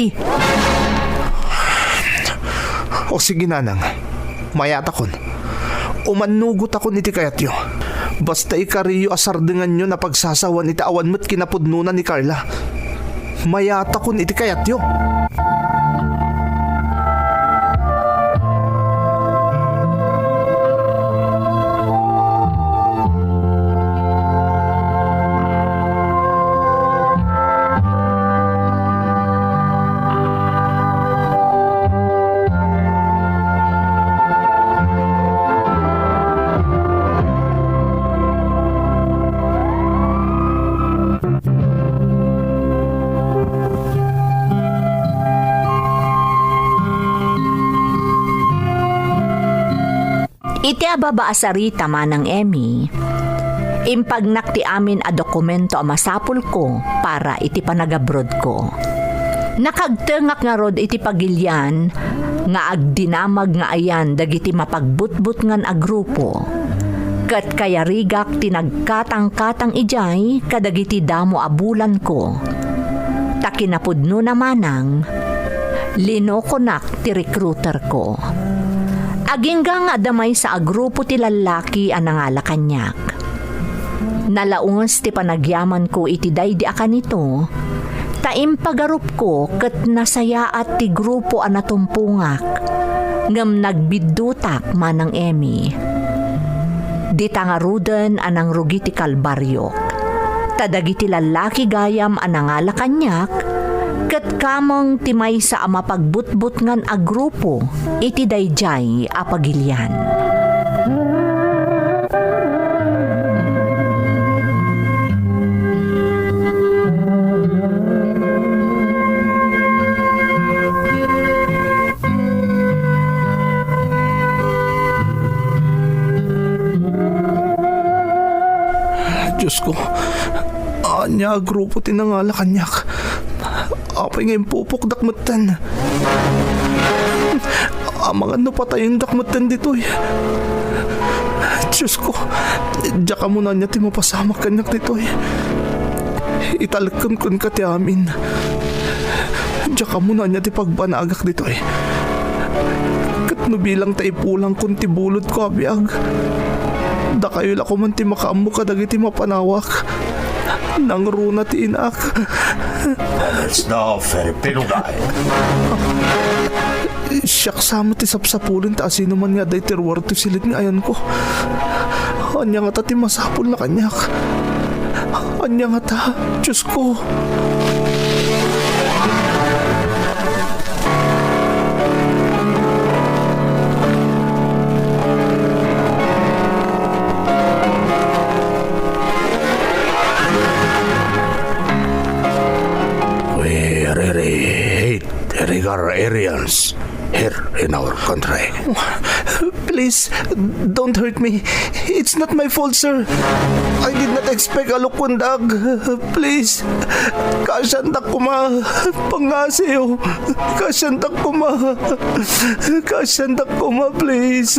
O sige, nanang. Mayatakon. Umannugotakon iti kayatyo. Basta ikariyo a sardenganyon a pagsasawan iti awan met kinapudnona ni Carla. Mayatakon iti kayatyo. Iti ababa a sarita, Manang Emmy, impagnak ti amin a dokumento a masapulko para iti panagabrodko. Nakagtengak ngarud iti pagilian nga agdinamag nga ayan dagiti mapagbutbutngan a grupo, ket kayarigak ti nagkatangkatang idiay kadagiti damo a bulanko. Ta kinapudnona manang, linokonak ti recruiterko. Agingga nga adda maysa a grupo ti lallaki a nangala kaniak. Nalaus ti panagyamanko iti daydi a kanito, ta impagarupko ket nasayaat ti grupo a natumpongak, ngem nagbiddutak, Manang Emmy. Dita ngaruden a nangrugi ti kalbariok. Ta dagiti lallaki gayam a nangala kaniak, ket kameng ti maysa a mapagbutbutngan a grupo iti daydiay a pagilian. Diosko, ania a grupo ti nangala kaniak? Apay nga impupokdak metten? Amangan no patayendak metten ditoy. Diosko, diak ammo no ania ti mapasamak kaniak ditoy. Italekkem kenka ti amin. Diak ammo no ania ti pagbanagak ditoy. Ket no bilang ta ipulangkon ti bulodko a biag, dakayo la koman ti makaammo kadagiti mapanawak. Nangruna ti inak. It's the Filipino guy. Siak sa met ti sapsapulen ta asinoman nga adda iti ruar ti silit nga ayanko. Ania ngata ti masapulna kaniak? Ania ngata, Diosko? We really hate illegal aliens here in our country. Please, don't hurt me. It's not my fault, sir. I did not expect a lukondag. Please, kaasiandak koma. Pangngasiyo. Kaasiandak koma. Kaasiandak koma, please.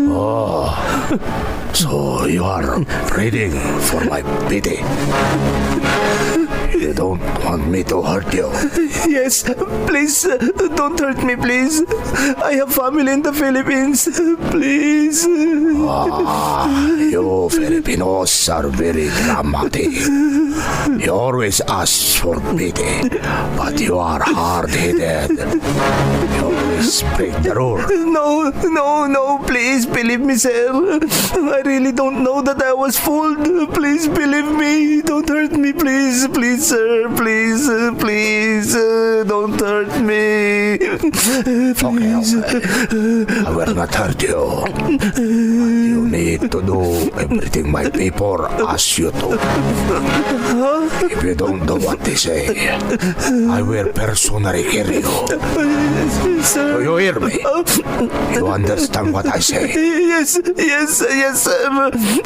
Oh. So you are pleading for my pity. You don't want me to hurt you. Yes, please, don't hurt me, please. I have family in the Philippines. Please. Ah, you Filipinos are very dramatic. You always ask for pity, but you are hard-headed. You always break the rule. No, no, no, please believe me, sir. I really don't know that I was fooled. Please believe me. Don't hurt me, please, please, sir. Please, uh, please, uh, don't hurt me. Okay, please. Okay. I will not hurt you. But you need to do everything my people ask you to. Huh? If you don't do what they say, I will personally kill you. Yes, yes, sir. Do you hear me? You understand what I say? Yes, yes, yes, sir.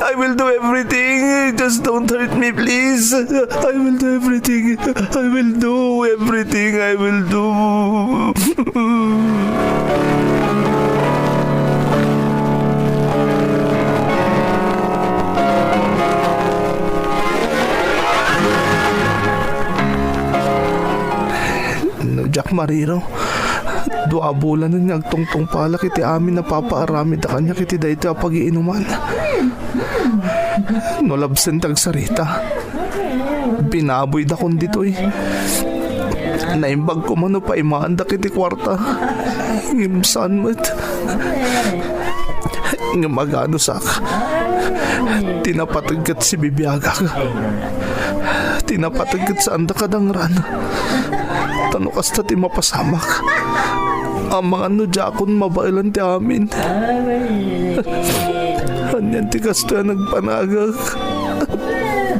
I will do everything. Just don't hurt me, please. I will do everything. I will do everything. I will do. No, Jack Mariro, dua a bulanen nga agtungtungpalak iti amin a papaaramid a kaniak iti daytoy a pagiinuman. No labsen ti agsarita, binaboydakon ditoy. Naimbag koma no paimaandak iti kuarta. Ngem saan met. Ngem aganusak. Ti napateg ket sibibiagak. Ti napateg ket saanda kadangran. Ta no kasta ti mapasamak, amangan no diakon mabaelan ti amin. Anian ti kastoy a nagpanagak?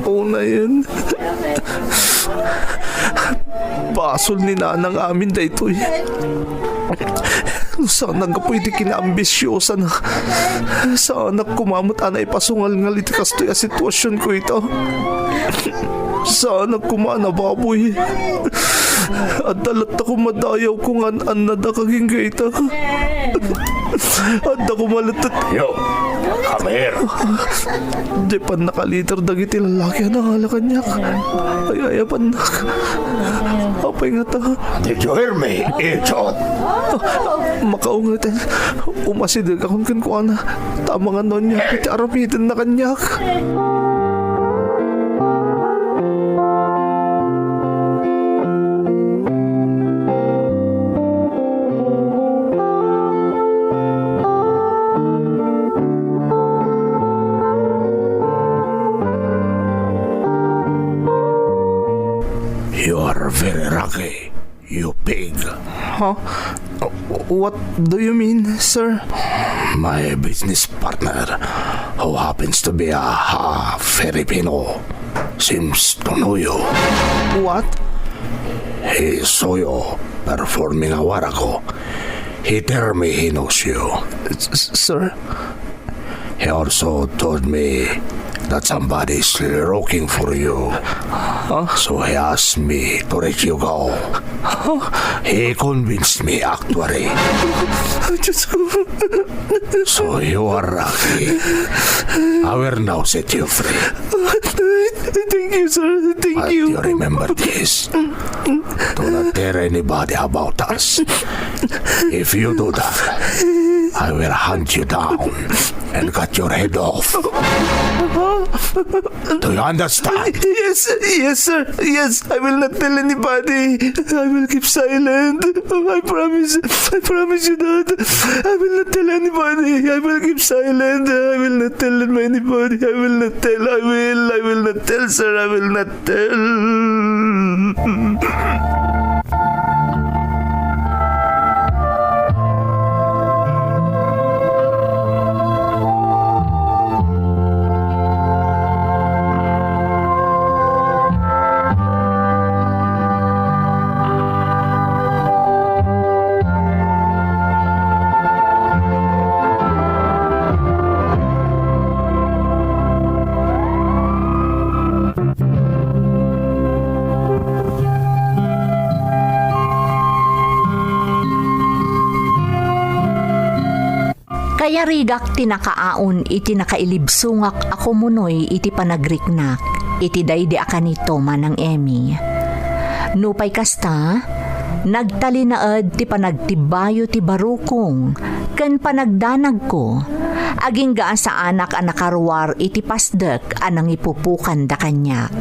Unayen, basol ni nanang amin daytoy. Saan a gapu iti kinaambisiosana. Saanak koma met a naipasungalngal iti kastoy a situasionko ita. Saanak koma a nababoy. Adda latta koma dayawko nga an-annadak agingga ita. Adda koma latta. Yo, come here. Di pannakalider dagiti lalaki a nangala kaniak. Ay, ay, apannak. Apay ngata? Did you hear me, idiot? Makaungeten. Umasidegakon kenkuana. Ta amangan no ania ti aramidenna kaniak. You are very lucky, you pig. Huh? What do you mean, sir? My business partner, who happens to be a, a Filipino, seems to know you. What? He saw you performing a warako. He tell me he knows you. S-, s-, sir? He also told me that somebody is looking for you. Huh? So he asked me to let you go. Huh? He convinced me, actually. Diyos ko. So you are lucky. I will now set you free. Thank you, sir. Thank But you. You remember this. Do not tell anybody about us. If you do that, I will hunt you down and cut your head off. Do you understand? Yes, yes, sir. Yes, I will not tell anybody. I will keep silent. I promise. I promise you that. I will not tell anybody. I will keep silent. I will not tell anybody. I will not tell. I will. I will not tell, sir. I will not tell. Kayarigak ti nakaaon iti nakailibsongak a kumunoy iti panagriknak iti daydi a kanito, Manang Emmy. Nupay kasta, nagtalinaed ti panagtibbayo ti barukong ken panagdanagko, agingga a saanak a nakaruar iti pasdek a nangipupokanda kaniak.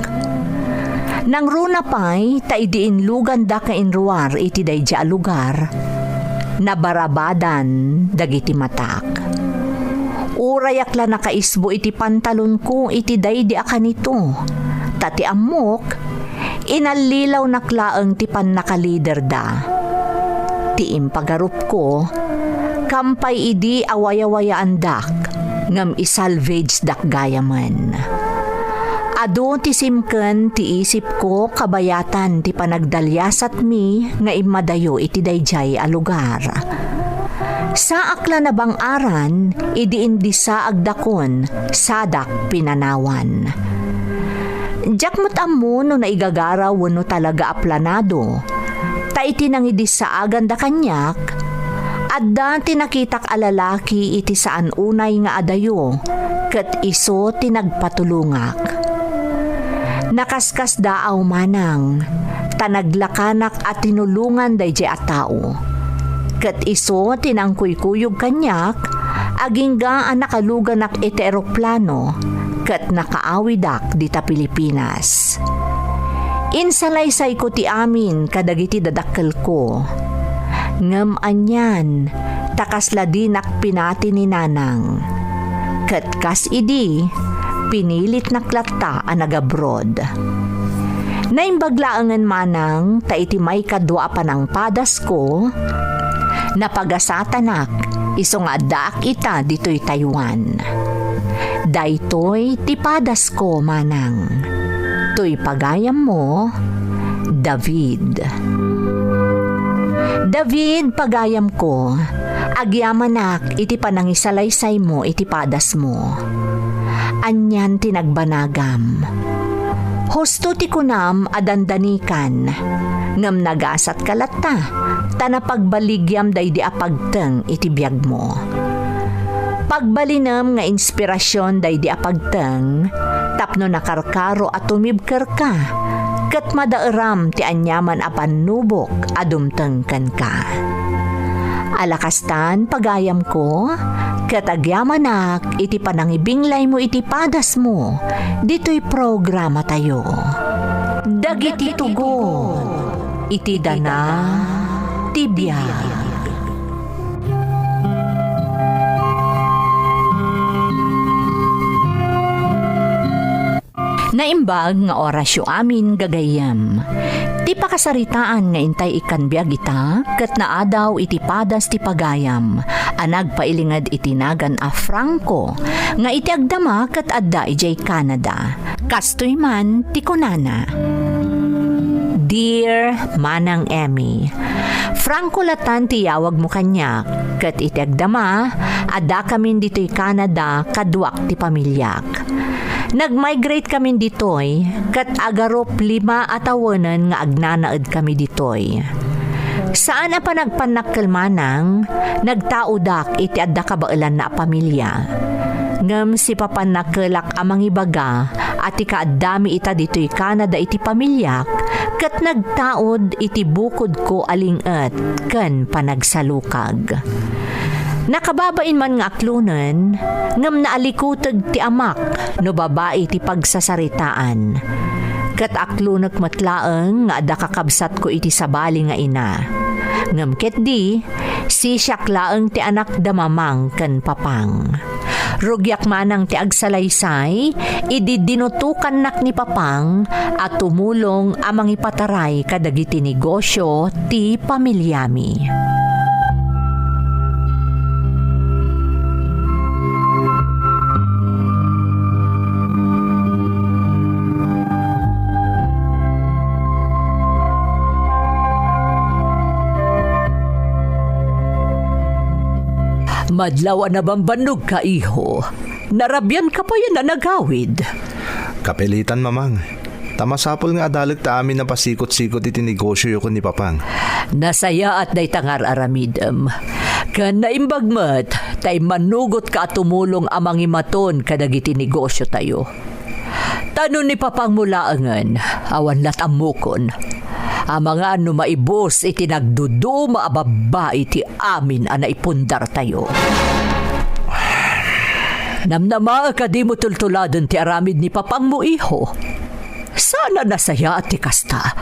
Nangruna pay ta idi inluganda nga inruar iti daydi a lugar, nabarabadan dagiti matak. Urayak la nakaisbo iti pantalonko iti daydi a kanito, ta ti ammok, inallilawnak laeng ti pannakaliderda. Ti impagarupko, kampay idi awayawayaandak, ngem isalvagedak gayamen. Adu ti simken ti isipko kabayatan ti panagdaliasatmi nga immadayo iti daydiay a lugar. Saak la nabang-aran idi indisaagdakon sadak pinanawan. Diak met ammo no naigagaraw wenno talaga a planado, ta iti nangidisaaganda kaniak, adda ti nakitak a lalaki iti saan unay nga adayo, ket isu ti nagpatulongak. Nakaskasdaaw manang, ta naglakanak a tinulongan daydiay a tao. Ket isu ti nangkuykuyog kaniak, agingga a nakaluganak iti eroplano, ket nakaawidak dita Pilipinas. Insalaysayko ti amin kadagiti dadakkelko. Ngem anian, ta kasla dinak pinati ni Nanang. Ket kas idi, pinilitnak latta a nagabroad. Naimbag laengen manang ta iti maikadua a panangpadasko, napagasatanak, isu nga addaak ita ditoy Taiwan. Daytoy ti padasko, manang. Toy pagayammo, David. David, pagayamko, agyamanak iti panangisalaysaymo iti padasmo. Anian ti nagbanagam. Husto ti kunam a dandanikan, ngem nagasatka latta, ta napagbaligyam daydi a pagteng iti biagmo. Pagbalinem nga inspirasion daydi a pagteng tapno nakarkaro a tumibkerka, ket madaeram ti aniaman a pannubok a dumteng kenka. Ala kastan, pagayamko, ket agyamanak iti panangibinglaymo iti padasmo ditoy programatayo. Dagiti tugon iti dana ti biag. Naimbag nga orasyo amin, gagayyem. Ti pakasaritaan nga intay ikkan biag ita ket naadaw iti padas ti pagayam a nagpailinged iti nagan a Franco nga iti agdama ket adda idiay Canada. Kastoy man ti kunana, Dear Manang Emmy, Franco latan ti iyawagmo kaniak, ket iti agdama, addakamin ditoy Canada kaduak ti pamiliak. Nag-migrate kamin ditoy, ket agarup lima a tawenen nga agnanaedkami ditoy. Saan a panagpannakkel manang, nagtaodak iti adda kabaelanna a pamilia. Ngem sipapannakkelak a mangibaga a ti kaaddami ita ditoy Canada iti pamiliak, ket nagtaod iti bukodko a ling-et ken panagsalukag. Nakababain man nga aklonen, ngem naalikuteg ti amak no babai ti pagsasaritaan. Ket aklonek met laeng nga adda kakabsatko iti sabali nga ina. Ngem ketdi, sisiak laeng ti anakda Mamang ken Papang. Rugiak manang ti agsalaysay idi dinutokannak ni Papang a tumulong a mangipataray kadagiti negosyo ti pamiliami. Madlaw a nabambannogka, iho. Narabianka pay a nagawid. Kapilitan, Mamang. Ta masapul nga adalek ta amin a pasikot-sikot iti negosioyo ken ni Papang. Nasayaat dayta nga ar-aramidem. Ken naimbag met ta immannugotka a tumulong a mangimaton kadagiti negosiotayo. Ta no ni Papangmo laengen, awan lat' ammokon. Amangan no maibus iti nagduduma a babbai ti amin a naipundartayo. Namnamaek a dimo tultuladen ti aramid ni Papangmo, iho. Saan a nasayaat ti kasta.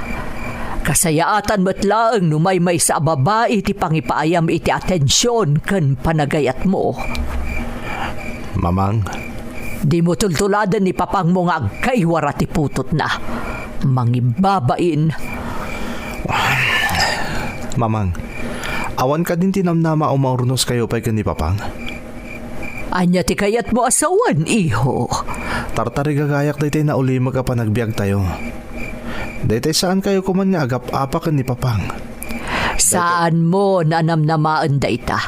Kasayaatan met laeng no maymaysa a babai ti pangipaayam iti atension ken panagayatmo. Mamang. Dimo tultuladen ni Papangmo nga agkaiwara ti putotna. Mangibabain. Mamang, awan kadin ti namnama a umaurnos kayo pay ken ni Papang? Ania ti kayatmo a sawen, iho? Tartarigagayak daytoy naulimek a panagbiagtayo. Daytoy saankayo koman nga agap-apa ken ni Papang. Saanmo a namnamaen dayta.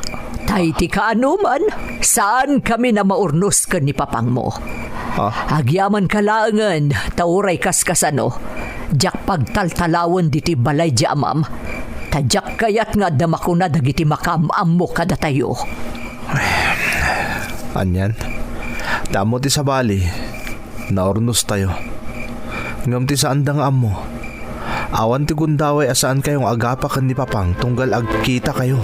Ta iti kaanoman, saankami a maurnos ken ni Papangmo. Ah? Agyamanka laengen, ta uray kaskasano, diak pagtaltalawen ditoy balay diay amam. Ta diak kayat nga adda makuna dagiti makaam-ammo kadatayo. Anian? Damo ti sabali, naurnostayo. Ngem ti saanda nga ammo, awan ti gundaway a saankayo nga agapa ken ni Papang tunggal agkitakayo.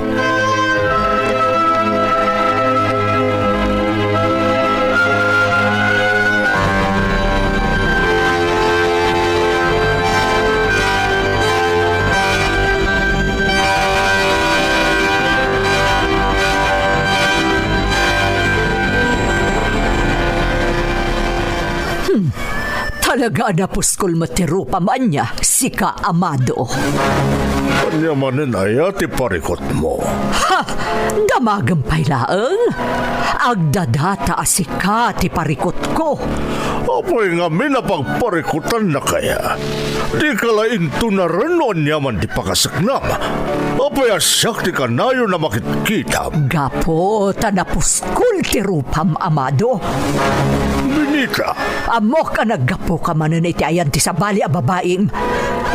Hmm. Talaga a napuskol met ti rupam ania, sika, Amado. Ania manen aya ti parikutmo? Ha! Damagem pay laeng? Agdadata a sika ti parikutko. Apay ngamin a pagparikutannak aya? Dika la intunaren no aniaman ti pakaseknam. Apay a siak ti kanayon a makitkitam? Gapu ta napuskol ti rupam, Amado. Benita! Ammok a naggapuka manen iti ayan ti sabali a babaim,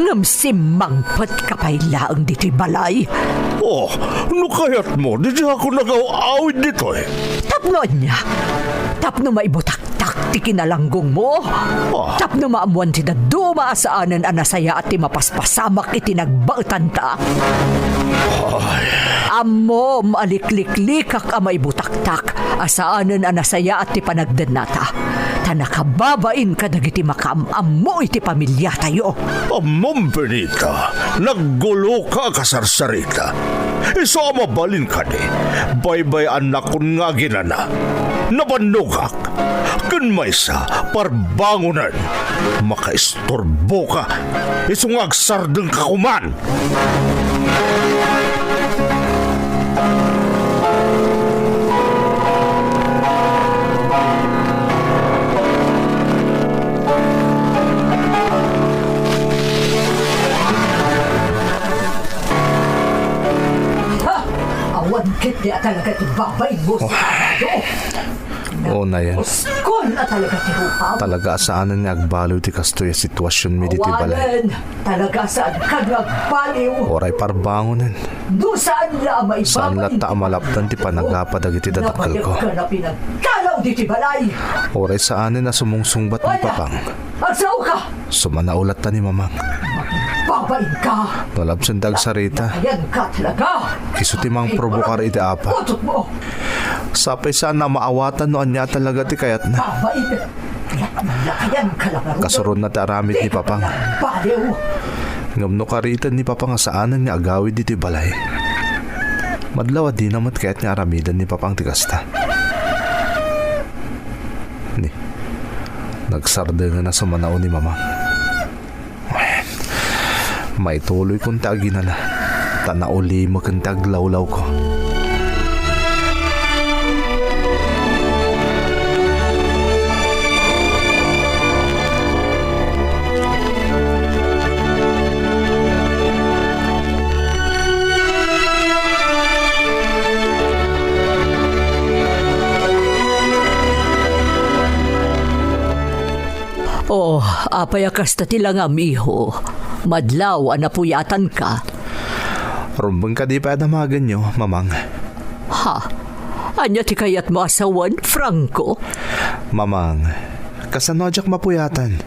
ngem simmangpetka pay laeng ditoy balay. Oh, no kayatmo, diakon agaw-awid ditoy. Tapno ania? Tapno maibutak tak ti kinalanggongmo. Ah. Tapno maammoan ti dadduma a saanen a nasayaat ti mapaspasamak iti nagbaetanta. Ay. Ammom a likliklikak a maibutaktak a saanen a nasayaat ti panagdennata. Ta nakababain kadagiti makaam-ammo iti pamiliatayo. Ammom, Benita, nagguloka a kasarsarita. Isu a mabalin kadi, baybay-annakon nga aginana. Nabannogak. Ken maysa, parbangonen. Makaistorboka. Isu nga agsardengka koman. Ha! Awan ketdi a talaga ti babainmo, Amado. Oh, Nayan. Puskol a talaga ti rupam. Talaga a saanen nga agbaliw ti kastoy a situasionmi ditoy balay. Awanen. Talaga a saanka nga agbaliw. Uray parbangonen. No saan la a maibabain. Saan latta a malapdan ti panagapa dagiti dadakkelko. Nabayagka a pinagdalaw ditoy balay. Uray saanen a sumungsungbat ni Papang. Agsaoka! Sumanaw latta ni Mamang. Babainka! No labsenta agsarita, ayanka talaga! Isu ti mangprobokar iti apa. Utotmo! Sapay saan a maawatan no ania talaga ti kayatna. Babain! Lakayanka la ngarud. Kasuronna ti aramid ni Papang. Baliw! Ngem no kariten ni Papang a saanen nga agawid ditoy balay, madlaw a dina met kayat nga aramiden ni Papang ti kasta. Ni, nagsardengen a sumanaw ni Mamang. Maituloykon ti aginana, ta naulimeken ti aglawlawko. Oh, apay a kasta ti langam, iho? Madlaw a napuyatanka. Rumbeng kadi pay a damagenyo, Mamang? Ha? Ania ti kayatmo a sawen, Franco? Mamang, kasano a diak mapuyatan?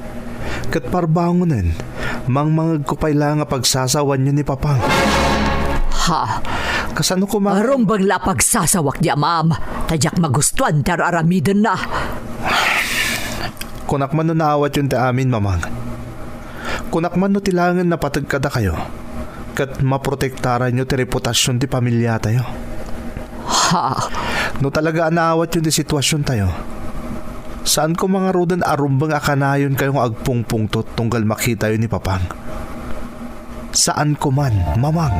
Ket parbangonen, mangmangegko pay la nga pagsasawanyo ni Papang. Ha? Kasano koma? Rumbeng la a pagsasawak diay amam, ta diak magustuan ti ar-aramidenna. Kunak man no naawatyon ti amin, Mamang. Kunak man no ti laengen napateg kadakayo, ket maprotektaranyo ti reputasion ti pamiliatayo. Ha? No talaga a naawatyon ti situasiontayo, saanko ngaruden a rumbeng a kanayonkayo nga agpungpungtot tunggal makitayo ni Papang. Saanko man, Mamang.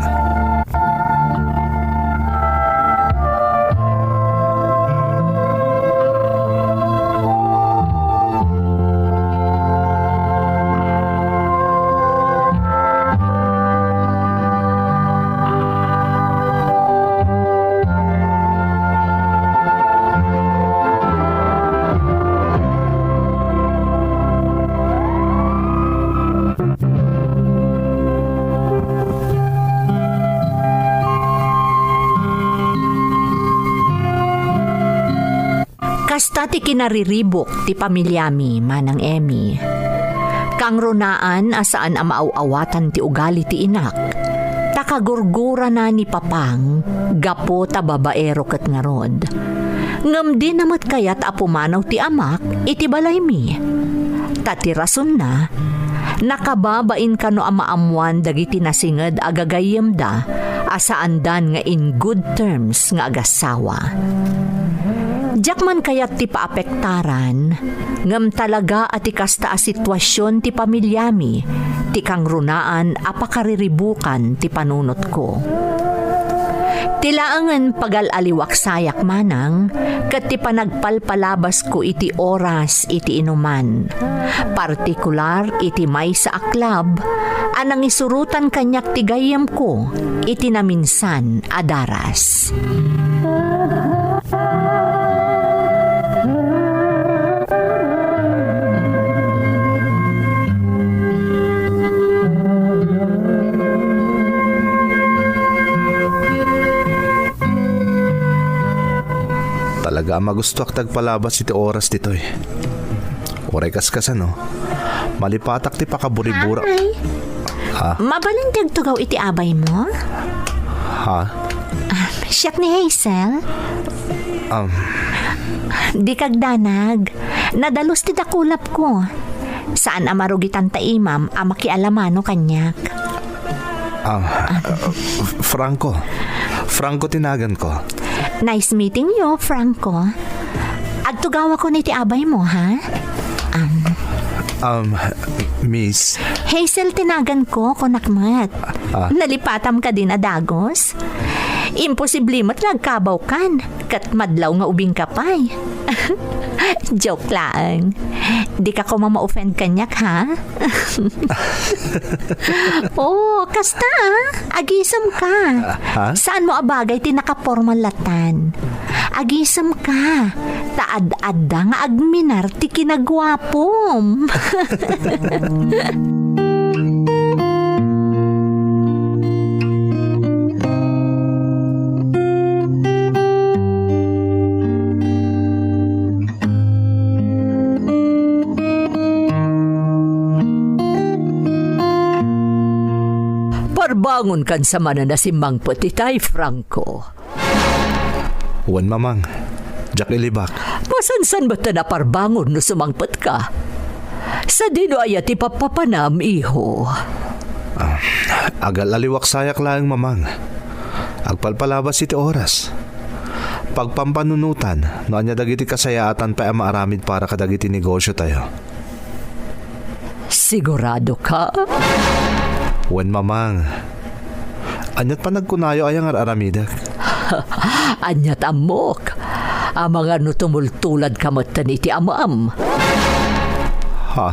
a ti kinariribuk ti pamiliami, Manang Emmy. Kangrunaan a saan a maaw-awatan ti ugali ti inak, ta kagurgurana ni Papang gapu ta babaero ket ngarud. Ngem dina met kayat a pumanaw ti amak iti balaymi. Ta ti rasonna, nakababain kano a maammoan dagiti nasinged a gagayyemda a saandan nga in good terms nga agassawa. Diak man kayat ti paapektaran, ngem talaga a ti kasta a situasion ti pamiliami ti kangrunaan a pakariribukan ti panunotko. Ti laengen pagal-aliwak sayak manang ket ti panagpalpalabasko iti oras iti inuman, partikular iti maysa a club a nangisurotan kaniak ti gayyemko iti naminsan a daras. Talaga a magustoak ti agpalabas iti oras ditoy. Uray kaskasano, malipatak ti pakaburibura. Ay. Ha? Mabalin ti agtugaw iti abay mo? Ha? Ah, siak ni Hazel. Um. Di kagdanag. Nadalus ti dakulapko. Saan a marugitan ta imam a makialamano kaniak. Ah, Franco. Franco ti naganko. Nice meeting you, Franco. Agtugawakon iti abay mo, ha? Um, Um, Miss. Hazel ti naganko, kunak met. Ah. Nalipatam kadin a dagus? Imposible met nga agkabawkan, ket madlaw nga ubingka pay. Joke laeng. Dika koma ma-offend kaniak, ha? Oh, kasta, ah. Agisem ka. Ah, ha? Saan mo a bagay ti nakapormal latan? Agisem ka. Ta ad-adda nga agminar ti kinaguapom. Parbangon kan sa mananasimmangpet itay, Franco. Wen, Mamang. Diak ilibak. Masansan met ta naparbangon no sumangpet ka. Sadino aya ti pappapanam, iho? Ah, agal-aliwak sayak laeng, Mamang. Agpalpalabas iti oras. Pagpampanunotan no ania dagiti kasayaatan pay a maaramid para kadagiti negosio tayo. Sigurado ka? Wen, Mamang. Aniat panagkunayo aya nga ar-aramidek? Aniat ammok. Amangan no tumultulad ka metten iti amam. Ha?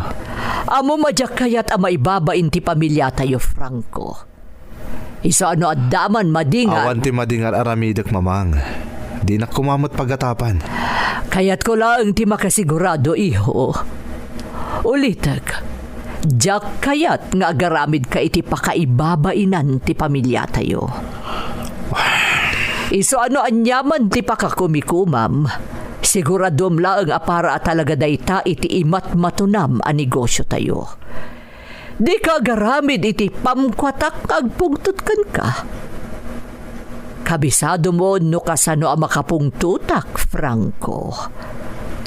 Ammom a diak kayat a maibabain ti pamiliatayo, Franco. Isu a no adda man madi nga Awan ti madi nga ar-aramidek, Mamang. Dinak koma met pagatapan. Kayatko laeng ti makasigurado, iho. Ulitek, diak kayat nga agaramidka iti pakaibabainan ti pamiliatayo. Isu a no aniaman ti pakakumikumam, siguraduem laeng a para a talaga dayta iti imatmatunam a negosiotayo. Dika agaramid iti pamkuatak nga agpungtot kenka. Kabisadom no kasano a makapungtotak, Franco.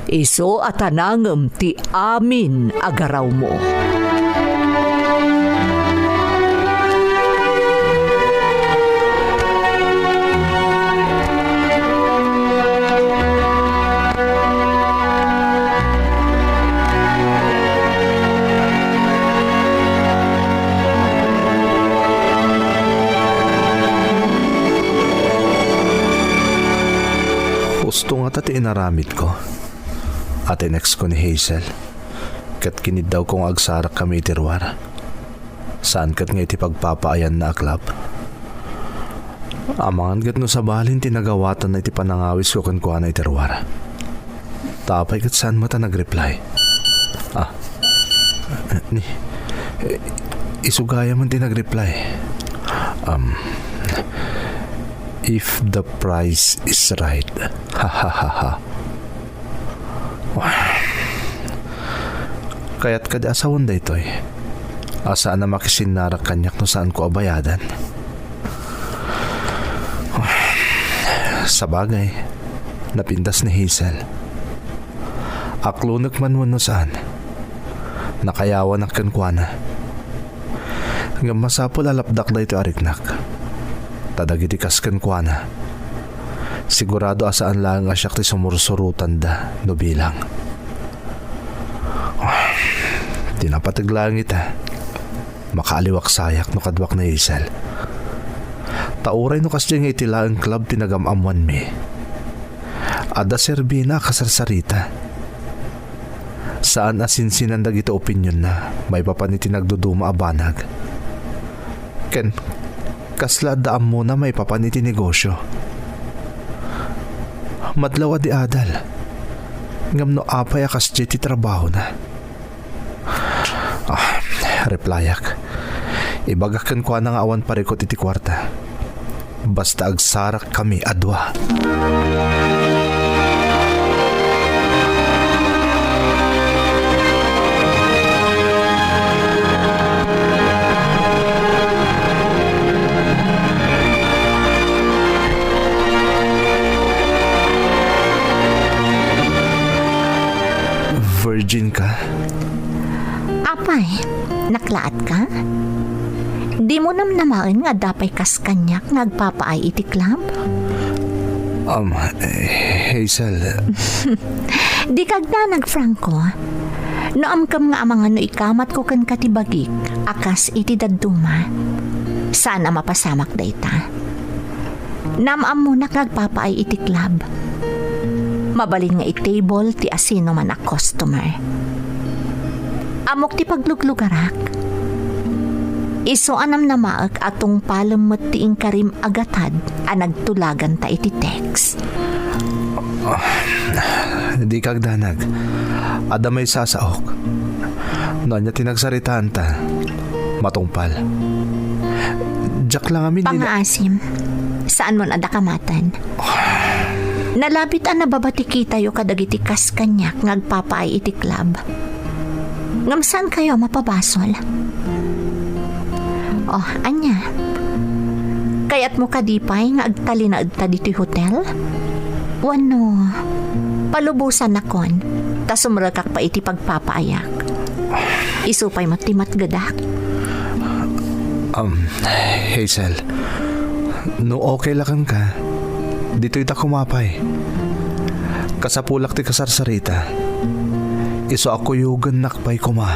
Isu a tanangem ti amin a garawmo. Husto ngata ti inaramidko a tinextko ni Hazel, ket kiniddawko nga agsarakkami iti ruar. Saan ket nga iti pagpapaayanna a club. Amangan ket no sabalin ti nagawatanna iti panangawisko kenkuana iti ruar. Ta apay ket saan met a nag-reply? Ah. Ni, isu gayam ti nag-reply. Um, if the price is right. Ha, ha, ha, ha. Kayat kadi a sawen daytoy, a saan a makisinnarak kaniak no saanko a bayadan? Sabagay, napintas ni Hazel. Aklonek man wenno saan, nakayawanak kenkuana. Ngem masapul a lapdak daytoy a riknak. Ta dagiti kas kenkuana, sigurado a saan laeng a siak ti sumursurotanda no bilang. Ti napateg laeng ita, makaaliwak sayak no kaduak ni Hazel. Ta uray no kasdiay nga iti laeng club ti nagam-ammoanmi, adda serbina a kasarsarita. Saan a sinsinan dagiti opinionna maipapan iti nagduduma a banag. Ken kasla adda ammona maipapan iti negosio. Madlaw a di adal. Ngem no apay a kasdiay ti trabahona? Ah, replyak. Ibagak kenkuana nga awan parikut iti kuarta. Basta agsarakkami a dua. Virgin ka? Apay, naklaatka? Dimo namnamaen nga adda pay kas kaniak nga agpapaay iti club? Um, eh, Hazel. Dika agdanag, Franco. No amkam nga amangan no ikamatko kenka ti bagik a kas iti dadduma, saan a mapasamak dayta. Naam-ammonak nga agpapaay iti club. Mabalin nga i-table ti asinoman a customer. Ammok ti pagluglugarak. Isu a namnamaek a tungpalem met ti inkarim a gatad a nagtulaganta iti text. Dika agdanag. Adda maysa a saok. No ania ti nagsaritaanta, matungpal. Diak la ngamin nila- Pangaasim. Saanmon a dakamaten. Nalabit a nababa ti kitayo kadagiti kas kaniak nga agpapaay iti club. Ngem saankayo a mapabasol? Oh, ania? Kayatmo kadi pay nga agtalinaedta ditoy hotel? Wenno, palubosannakon, ta sumrekak pay iti pagpapaayak. Isu pay met ti matgedak. Um, Hazel, no okay la kenka, ditoy ta koma pay. Kasapulak ti kasarsarita. Isu a kuyogennak pay koma.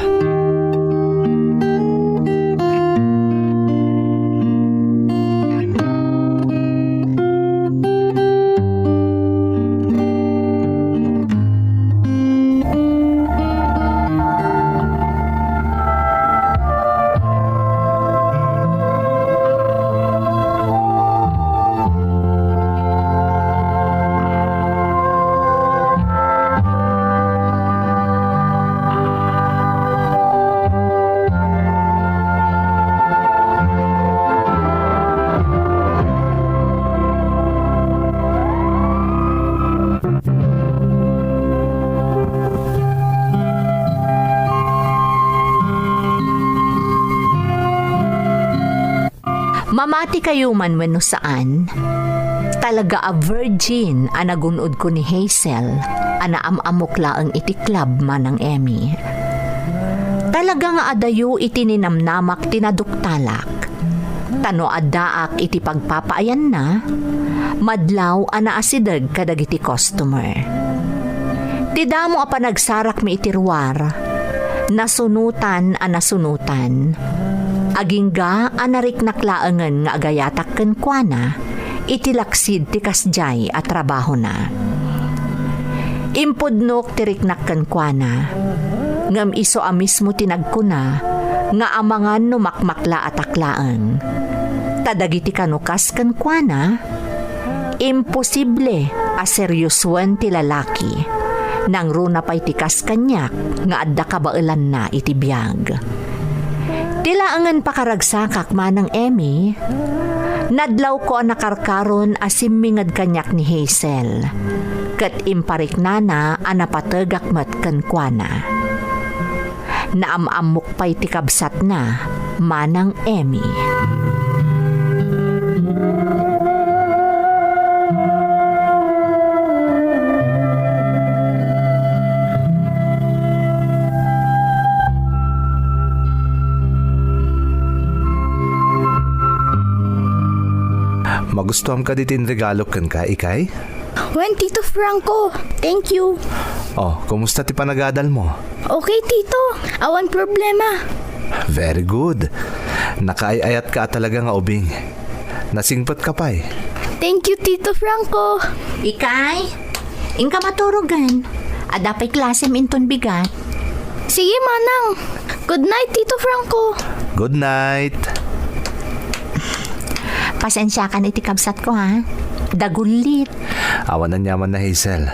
Mamatikayo man wenno saan, talaga a virgin a nagun-odko ni Hazel a naam-ammok laeng iti club, Manang Emmy. Talaga nga adayo iti ninamnamak ti naduktalak. Ta no addaak iti pagpapaayanna, madlaw a naasideg kadagiti customer. Ti damo a panagsarakmi iti ruar, nasunotan a nasunotan. Agingga a nariknak laengen nga agayatak kenkuana iti laksid ti kasdiay a trabahona. Impudnok ti riknak kenkuana, ngem isu a mismo ti nagkuna nga amangan no makmaklaatak laeng. Ta dagiti kanukas kenkuana, imposible a seriosoen ti lalaki, nangruna pay ti kas kaniak nga adda kabaelanna iti biag. Ti laengen pakaragsakak, Manang Emmy, nadlawko a nakarkaron a simminged kaniak ni Hazel, ket impariknana a napategak met kenkuana. Naam-ammok pay ti kabsatna, Manang Emmy. Magustuam kadi ti inregalok kenka, Ikay? Wen, Tito Franco. Thank you. Oh, kumusta ti panagadalmo? Okay, Tito. Awan problema. Very good. Nakaay-ayatka a talaga nga ubing. Nasingpetka pay. Thank you, Tito Franco. Ikay, inka maturogen. Adda pay klasem inton bigat. Sige, Manang. Good night, Tito Franco. Good night. Pasensiakan iti kabsatko, ha? Dagullit. Awan aniamanna, Hazel.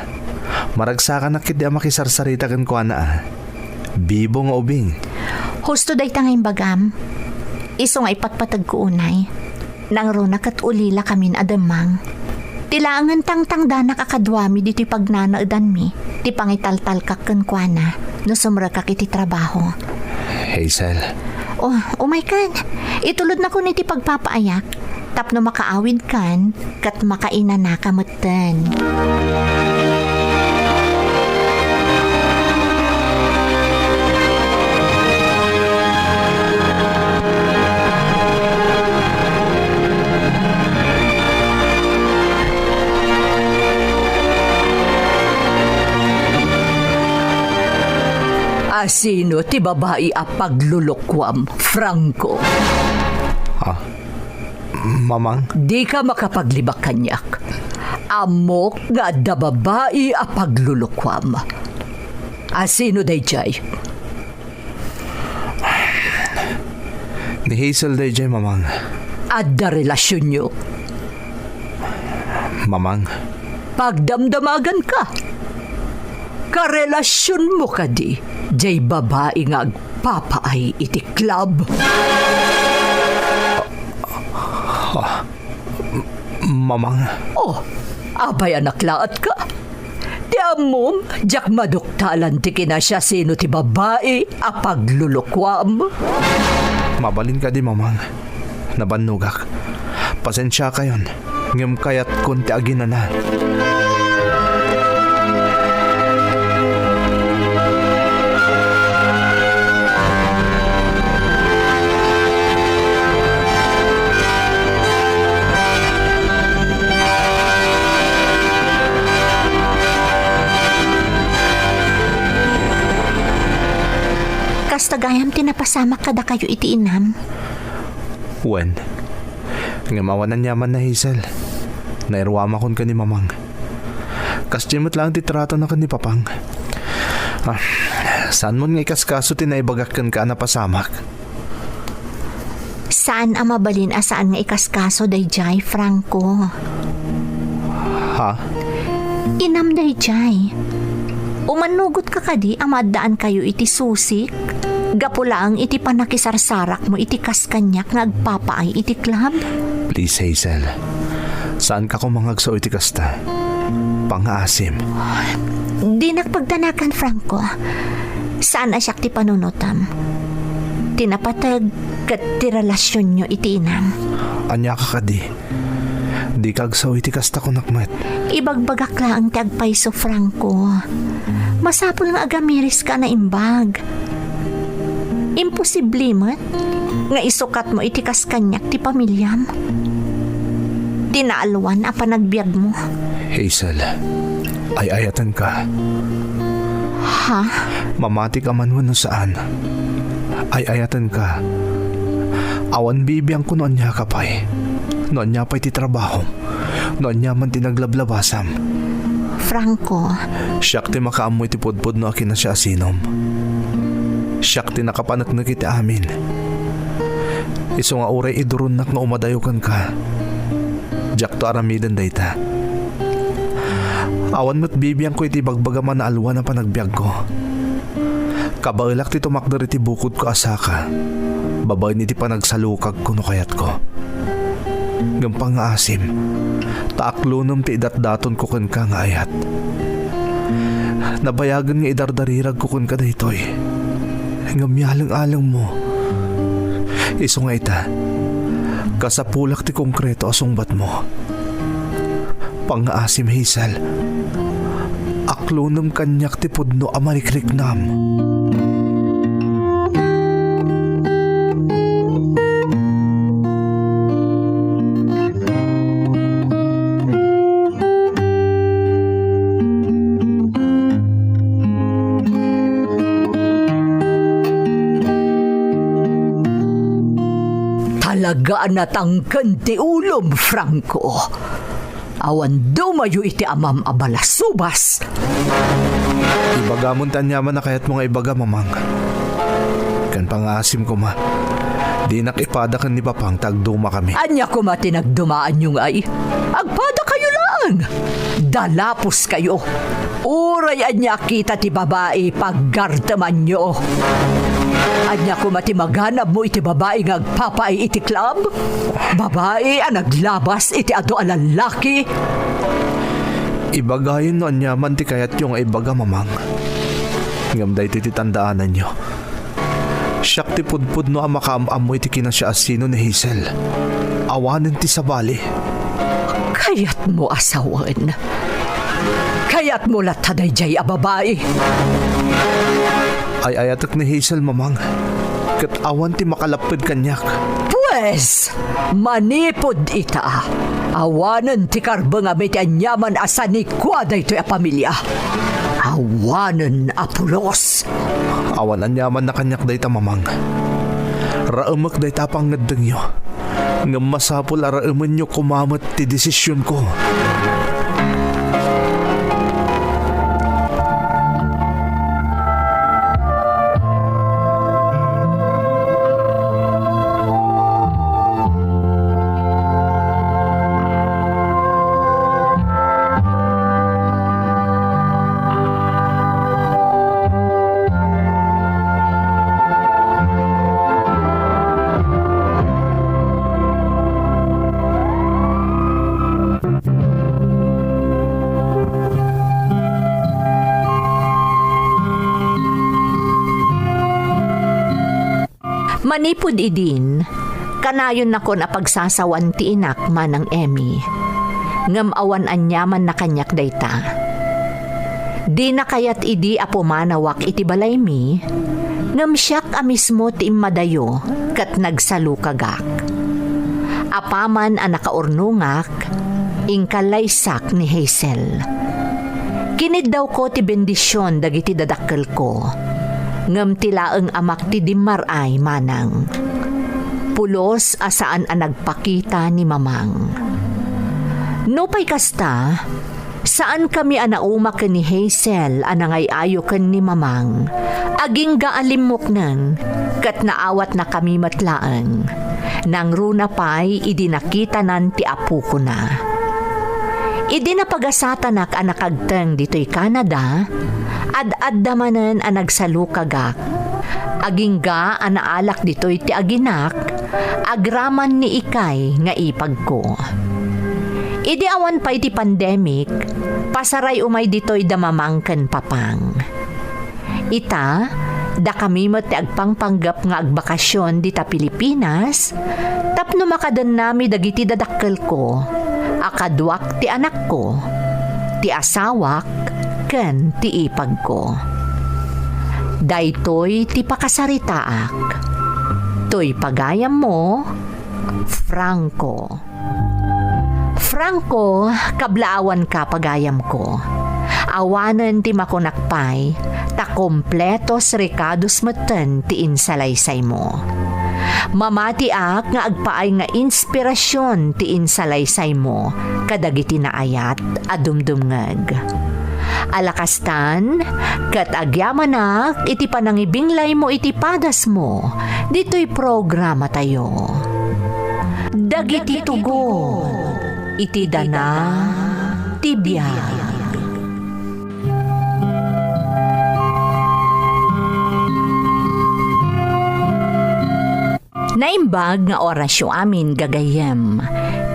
Maragsakanak ketdi a makisarsarita kenkuana, a. Bibo nga ubing. Husto dayta nga imbagam. Isu nga ipatpategko unay. Nangruna ket ulilakamin a demmang. Ti laengen tangtangdanak a kaduami ditoy pagnanaedanmi ti pangitaltalkak kenkuana no sumrekak iti trabaho. Hazel. Oh, umaykan. Itulodnakon iti pagpapaayak tapno makaawidkan ket makainanaka metten. Asino ti babai a paglulukuam, Franco? Ah, Mamang? Dika makapaglibak kaniak. Ammok nga adda babai a paglulukuam. Asino daydiay? Ni Hazel daydiay, Mamang. Adda relasionyo? Mamang. Pagdamdamaganka. Karelasionmo kadi jay babai nga agpapaay iti club? Ah, Mamang. Oh, apay a naklaatka? Ti ammom, diak maduktalan ti kinasiasino ti babai a paglulukuam. Mabalin kadi, Mamang. Nabannogak. Pasensiakayon, ngem kayatkon ti aginana. Kasta gayam ti napasamak kadakayo iti inam? Wen. Ngem awan aniamanna, Hazel. Nairuamakon ken ni Mamang. Kasdiay met laeng ti tratona ken ni Papang. Ah, saanmon nga ikaskaso ti naibagak kenka a napasamak? Saan a mabalin a saan nga ikaskaso daydiay, Franco. Ha? Inam daydiay. Umannugotka kadi a maaddaankayo iti susik? Gapu laeng iti pannakisarsarakmo iti kas kaniak nga agpapaay iti club? Please, Hazel. Saanka koma nga agsao iti kasta. Pangngaasim. Dinak pagdanagan, Franco. Saan a siak ti panunotam. Ti napateg ket ti relasionyo iti inam. Ania ka kadi? Dika agsao iti kasta, kunak met. Ibagbagak laeng ti agpayso, Franco. Masapul nga agamiriska a naimbag. Imposible met nga isukatmo iti kas kaniak ti pamiliam. Ti naalwan a panagbiagmo. Hazel, ay-ayatenka. Ha? Mamatik a man wenno saan. Ay-ayatenka. Awan bibiangko no ania ka pay. No ania pay ti trabahom. No ania man ti naglablabasam. Franco. Siak ti makaammo iti pudpudno a kinasiasinom. Siak ti nakapaneknek iti amin. Isu nga uray iduronnak nga umadayo kenka, diakto aramiden dayta. Awan met bibiangko iti ibagbagam a naalwan a panagbiagko. Kabaelak ti tumakder iti bukodko a saka, babaen iti panagsalukagko no kayatko. Ngem pangngaasim, ta aklonem ti idatdatonko kenka nga ayat. Nabayagen nga idardariragko kenka daytoy, ngem yaleng-alengmo. Isu nga ita, kasapulak ti konkreto a sungbatmo. Pangngaasim, Hazel, aklonem kaniak ti pudno a marikriknam. Talaga a natangken ti ulom, Franco. Awan dumayo iti amam a balasubas. Ibagamon ti aniaman a kayatmo nga ibaga, Mamang. Ken pangngaasim koma, dinak ipada ken ni Papang ta agdumakami. Ania koma ti nagdumaanyo ngay? Agpadakayo laeng. Dalapuskayo. Uray ania a kita ti babai, paggartemanyo. Ania koma ti maganabmo iti babai nga agpapaay iti club? Babai a naglabas iti adu a lallaki? Ibagayon no aniaman ti kayatyo nga ibaga, Mamang. Ngem daytoy ti tandaananyo. Siak ti pudpudno a makaam-ammo iti kinasiasino ni Hazel. Awanen ti sabali. Kayatmo a sawen? Kayatmo latta daydiay a babai? Ay-ayatek ni Hazel, Mamang. Ket awan ti makalapped kaniak. Pues, manipud ita, awanen ti karbengam iti aniaman a sanikua daytoy a pamilia. Awanen a pulos. Awan aniamanna kaniak dayta, Mamang. Raemek dayta a pangngeddengyo. Ngem masapul a raemenyo koma met ti desisionko. Manipud idin, kanayonnakon a pagsasawan ti inak, Manang Emmy. Ngem awan aniamanna kaniak dayta. Dina kayat idi a pumanawak iti balaymi, ngem siak a mismo ti immadayo ket nagsalukagak. Apaman a nakaurnongak, inkallaysak ni Hazel. Kiniddawko ti bendision dagiti dadakkelko, ngem ti laeng amak ti dimmar-ay manang. Pulos a saan a nagpakita ni Mamang. Nupay kasta, saankami a nauma ken ni Hazel a nangay-ayo ken ni Mamang, agingga a limmuknen, ket naawatnakami met laeng. Nangruna pay idi nakitanan ti apokona. Idi napagasatanak a nakagteng ditoy Canada, ad-adda manen a nagsalukagak. Agingga a naalak ditoy ti aginak, agraman ni Ikay nga ipagko. Idi awan pay ti pandemic, pasaray umay ditoy da Mamang ken Papang. Ita, dakami met ti agpangpanggep nga agbakasyon dita Pilipinas tapno makadennami dagiti dadakkelko a kaduak ti anakko, ti asawak, ken ti ipagko. Daytoy ti pakasaritaak. Toy pagayammo, Franco. Franco, kablaawanka, pagayamko. Awanen ti makunak pay, ta kompletos rekados metten ti insalaysaymo. Mamatiak nga agpaay nga inspirasyon ti insalaysaymo kadagiti naayat a dumdumngeg. Alakastan, ket agyamanak iti panangibinglaymo iti padasmo ditoy programatayo. Dagiti tugot iti dana ti biag. Naimbag nga orasyo amin, gagayyem.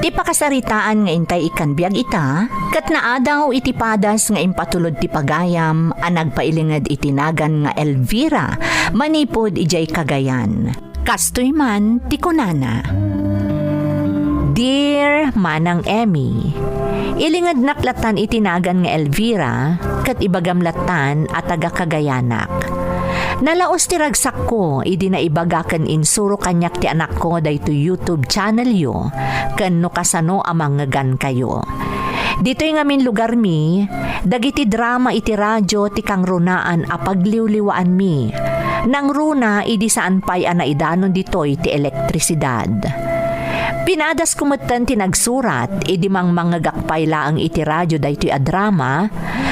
Ti pakasaritaan nga intay ikkan biag ita, ket naadaw iti padas nga impatulod ti pagayam a nagpailinged iti nagan nga Elvira manipud idiay Cagayan. Kastoy man ti kunana, "Dear Manang Emmy, ilingednak lattan iti nagan nga Elvira, ket ibagam lattan a taga-Cagayanak. Nalaus ti ragsakko idi naibaga ken insuro kaniak ti anakko daytoy YouTube channelyo ken no kasano a mangngegankayo. Ditoy ngamin lugarmi, dagiti drama iti radio ti kangrunaan a pagliwliwaanmi. Nangruna idi saan pay a naidanon ditoy ti elektrisidad. Pinadasko metten ti nagsurat idi mangmangngegak pay laeng iti radio daytoy a drama,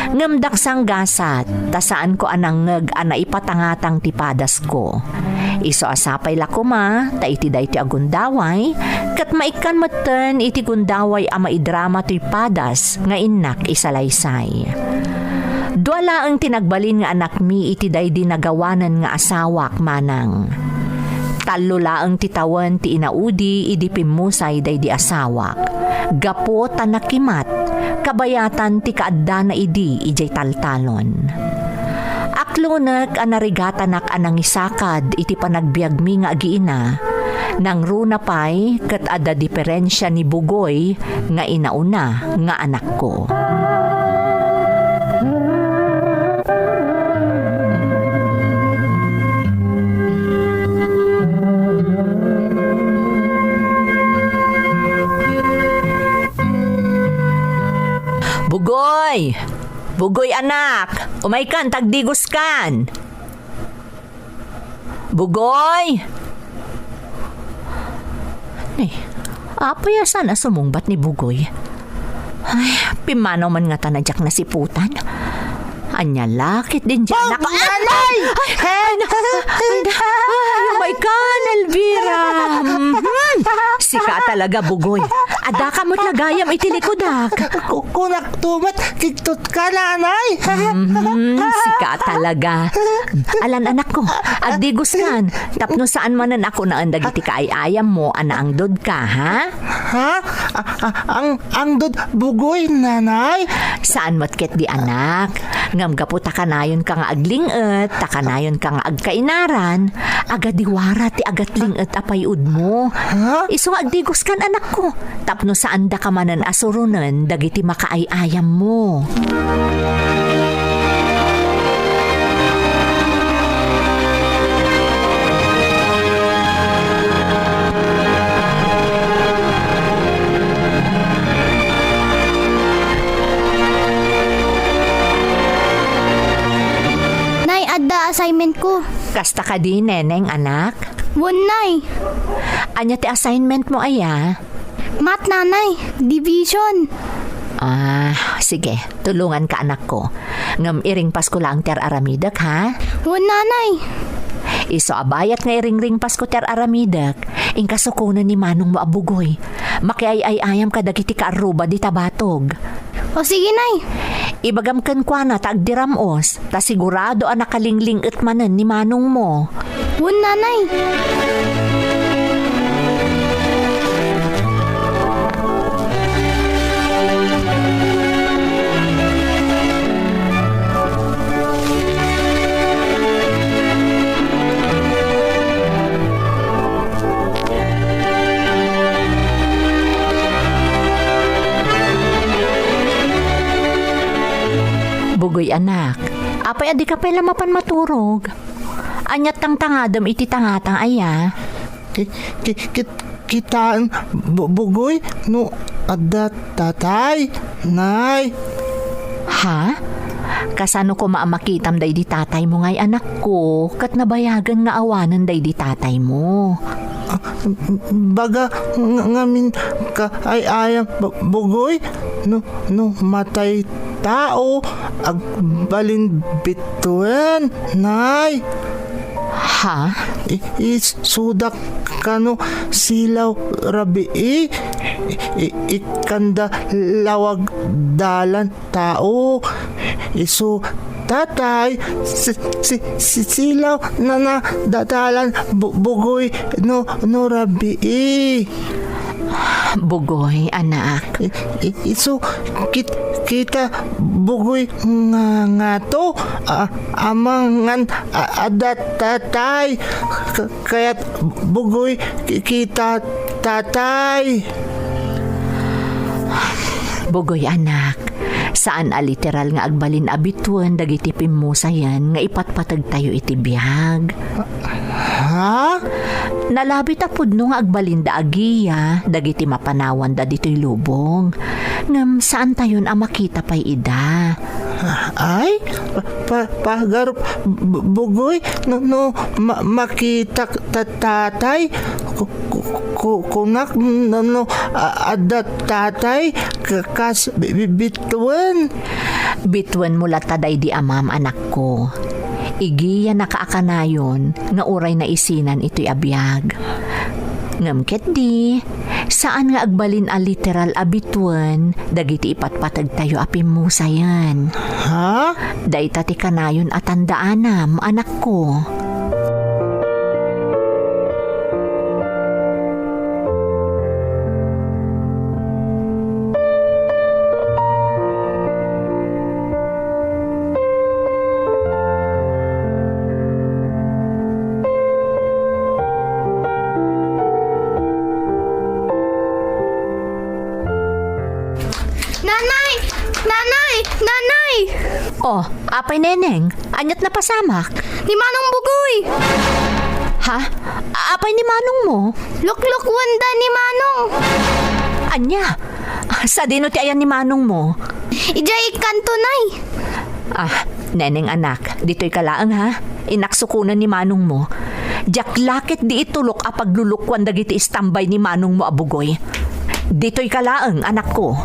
ngem daksang gasat ta saanko a nangngeg a naipatangatang ti padasko. Isu a sapay la koma ta iti daytoy a gundaway, ket maikkan metten iti gundaway a maidrama toy padas nga innak isalaysay. Dua laeng ti nagbalin nga anakmi iti daydi nagawanen nga asawak, manang. Tallo laeng ti tawen ti inaudi idi pimmusay daydi asawak, gapu ta nakimat, kabayatan ti kaaddana idi idiay taltalon. Aklonek a narigatanak a nangisakad iti panagbiagmi nga agiina, nangruna pay ket adda diferensia ni Bugoy nga inauna nga anakko. Bugoy! Bugoy, anak! Umaykan, tagdigoskan! Bugoy! Ni, apay a saan a sumungbat ni Bugoy? Ay, pimmanaw man ngata a diak nasiputan. Ania la ketdin diay anak. Nanay! Ay, ay, na, ay, na, ay, umaykan, Elvira. Mhm. Sika talaga, Bugoy. Adda ka met la gayam iti likudak. Ku-, kunak tumet, kigtot ka, nanay. Mhm, sika talaga. Alan, anakko, agdigoskan. Tapno saan manen a kunaen dagiti kaay-ayammo a naangdodka, ha? Ha? A-, a-, ang, angdod Bugoy, nanay? Saan met ketdi, anak. Ngem gapu ta kanayonka nga agling-et, ta kanayonka nga agkainaran, agadiwara ti agatling-et a pay-udmo. Ha? Isu nga agdigoskan, anakko. Tapno saandaka manen a suronen dagiti makaay-ayammo. Nay, adda assignment ko. Kasta kadi, neneng, anak? Wen, nay. Ania ti assignment mo aya? Math, nanay. Division. Ah, sige. Tulonganka, anakko. Ngem iringpasko laeng ti ar-aramidek, ha? Wen, nanay. Isu a bayat nga iringringpasko ti ar-aramidek, inka sukonen ni manongmo a Bugoy. Makiay-ay-ayam kadagiti kaarruba dita batog. O sige, nay. Ibagam kenkuana ta agdiram-os, ta sigurado a nakalingling-et manen ni manongmo. Wen, nanay. Bugoy, anak, apay a dika pay la mapan maturog? Ania ti tangtangadem iti tangatang aya? Ki-, ki-, kit-, kitaen, Bu-, Bugoy, no adda tatay, nay. Ha? Kasano koma a makitam daydi tataymo ngay, anakko, ket nabayagen nga awanen daydi tataymo? Ah, baga nga-, ngamin kaay-ayam, Bu-, Bugoy, no, no matay tao, agbalin bituen, nay. Ha? I-, isuda kano silaw rabii, i-, ikkanda lawag dalan tao, isu Tatay, si, si, si, silaw, nana, dadalan, bu-, bugoy, no, no, rabii. Bugoy, anak. I-, i-, isu, kit-, kita, bugoy, nga, ngato, a-, amangan, a-, adda, tatay, ka-, kayat, bugoy, ki-, kita, tatay. Bugoy, anak. Saan a literal nga agbalin a bituen dagiti pimmusayen nga ipatpategtayo iti biag. Ha? Nalabit a pudno nga agbalinda a giya dagiti mapanawanda ditoy lubong. Ngem saantayon a makita pay ida. Ay, pa, pa, pagarup, bu-, bugoy, no, no, ma-, makitak ta-, tatay, ku-, ku-, ku-, kunak, no, no, a-, adda tatay, ka-, kas bi-, bi-, bituen. Bituenmo latta daydi amam, anakko. Igiyanaka a kanayon nga uray naisinan itoy a biag. Ngem ketdi, saan nga agbalin a literal a bituen dagiti ipatpategtayo a pimmusayen. Ha? Dayta ti kanayon a tandaanam, anakko. Nanay! Nanay! Nanay! Oh, apay, Neneng? Ania't napasamak? Ni Manong Bugoy! Ha? Apay ni Manong mo? Luklukuanda ni Manong! Ania? Sadino ti ayan ni Manong mo? Idiay kanto, Nay. Ah, Neneng anak, ditoyka laeng ha. Inaksukonen ni Manong mo. Diak la ketdi itulok a paglulukuan dagiti istambay ni Manong mo a Bugoy. Ditoyka laeng, anakko.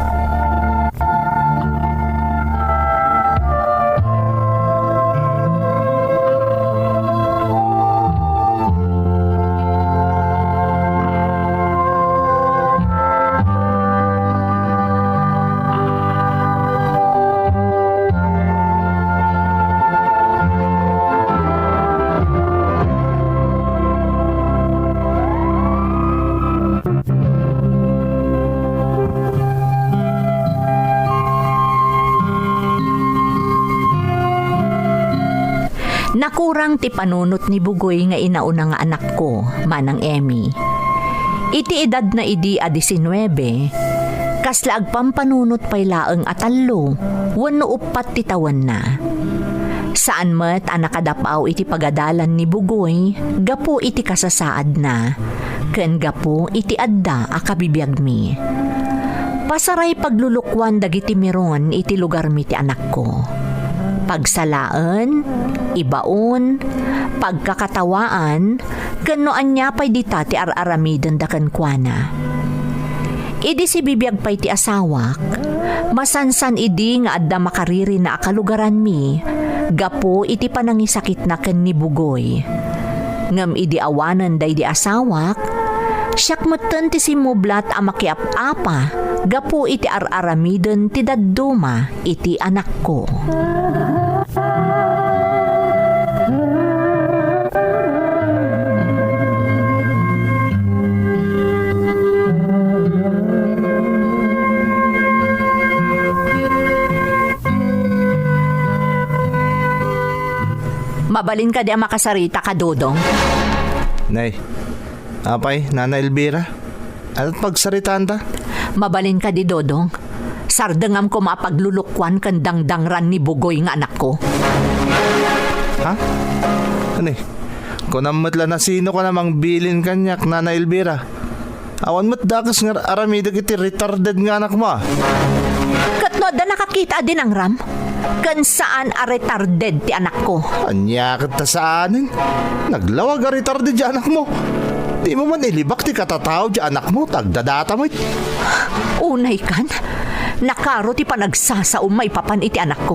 Nakurang ti panunot ni Bugoy nga inauna nga anakko, Manang Emmy. Iti edadna idi a disinnuebe, kasla agpampanunot pay laeng a tallo wenno uppat ti tawenna. Saan met a nakadap-aw iti pagadalan ni Bugoy gapu iti kasasaadna ken gapu iti adda a kabibiagmi. Pasaray paglulukuan dagiti miron iti lugarmi ti anakko. Pagsalaen, ibaon, pagkakatawaan, ken no ania pay dita ti ar-aramidenda kenkuana. Idi sibibiag pay ti asawak, masansan idi nga adda makaririna a kalugaranmi gapu iti panangisakitna ken ni Bugoy. Ngem idi awanen daydi asawak, siak metten ti simmublat a makiap-apa gapu iti ar-aramiden ti dadduma iti anakko. Mabalin kadi a makasarita ka, Dodong? Nay, apay, Nana Elvira? Ania't pagsaritaanta? Mabalin kadi, Dodong? Sardengam koma a paglulukuan ken dangdangran ni Bugoy nga anakko. Ha? Ani? Kunam met la no sino kano a mangbilin kaniak, Nana Elvira. Awan met dakes nga aramidek iti retarded nga anakmo, a. Ket no adda nakakita a dinangram, ken saan a retarded ti anakko. Ania ket ta saanen? Naglawag a retarded ti anakmo. Dimo man ilibak ti katatao ti anakmo, ta agdadata met. Unaykan, Nakaro ti panagsasaom maipapan iti anakko.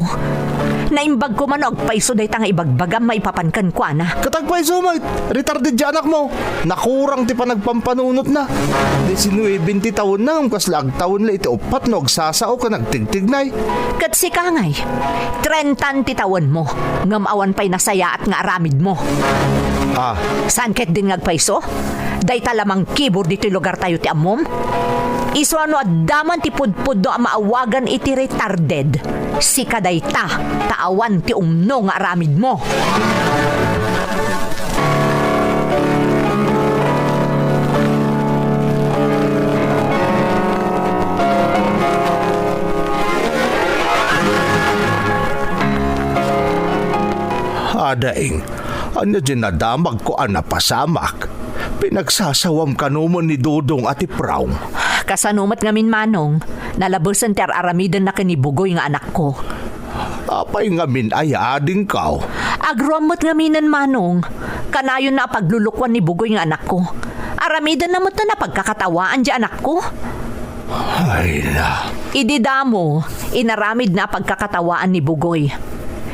Naimbag koma no agpayso dayta nga ibagbagam maipapan kenkuana. Ket agpayso met, retarded ti anakmo. Nakurang ti panagpampanunotna. Diecinuebe ti tawenna ngem kasla agtawen la iti uppat no agsasao ken agtigtignay. Ket sika ngay, trentan ti tawenmo, ngem awan pay nasayaat nga aramidmo. Ah. Saan ketdin nga agpayso? Dayta la mangkibor ditoy lugartayo ti ammom? Isu a no adda man ti pudpudno a maawagan iti retarded, sika dayta, ta awan ti umno nga aramidmo. Adaing, ania diay nadamagko a napasamak? Pinagsasawam kano met ni Dodong a ti prom. Kasano met ngamin, Manong? Nalabesen ti ar-aramidenna ken ni Bugoy nga anakko. Apay ngamin aya, adingko? Agruam met ngaminen, Manong. Kanayonna a paglulukoan ni Bugoy nga anakko. Aramidenna met a pagkakatawaan diay anakko. Ay na. Idi damo, inaramidna a pagkakatawaan ni Bugoy.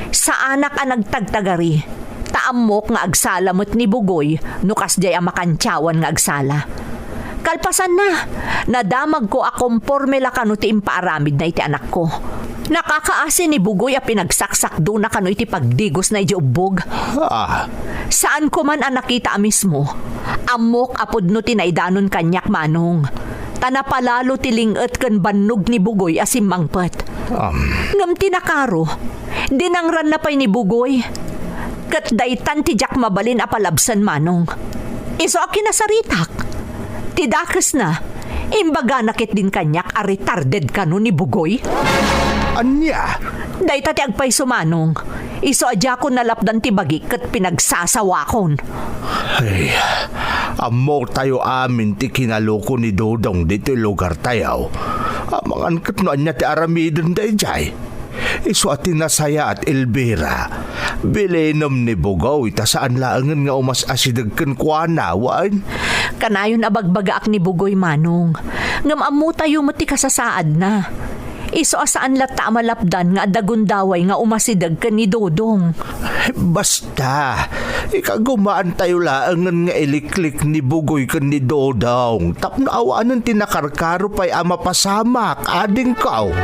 Saanak a nagtagtagari, ta ammok nga agsala met ni Bugoy no kasdiay a makantiawan nga agsala. Kalpasanna, nadamagko a komporme la kano ti impaaramidna iti anakko. Nakakaasi ni Bugoy a pinagsaksakdona kano iti pagdigosna idiay ubbog. Ah. Saanko man a nakita a mismo, ammok a pudno ti naidanon kaniak, Manong. Ta napalalo ti ling-et ken bannog ni Bugoy a simmangpet. Um. Ngem ti nakaro, dinangranna pay ni Bugoy. Ket daytan ti diak mabalin a palabsen, Manong. Isu a kinasaritak. Ti dakesna, imbagana ketdin kaniak a retarded kano ni Bugoy. Ania? Dayta ti agpayso, Manong. Isu a diakon nalapdan ti bagik ket pinagsasawakon. Ay, ammotayo amin ti kinaluko ni Dodong ditoy lugartayo. Amangan ket no ania ti aramiden daydiay. Isu a ti nasayaat, Elvira. Bilenem ni Bugoy ta saan laengen nga umas-asideg kenkuana, wen? Kanayon a bagbagaak ni Bugoy, Manong. Ngem ammotayo met ti kasasaadna. Isu a saan latta a malapdan nga adda gundaway nga umasideg ken ni Dodong. Basta, ikagumaantayo laengen nga iliklik ni Bugoy ken ni Dodong tapno awanen ti nakarkaro pay a mapasamak, adingko.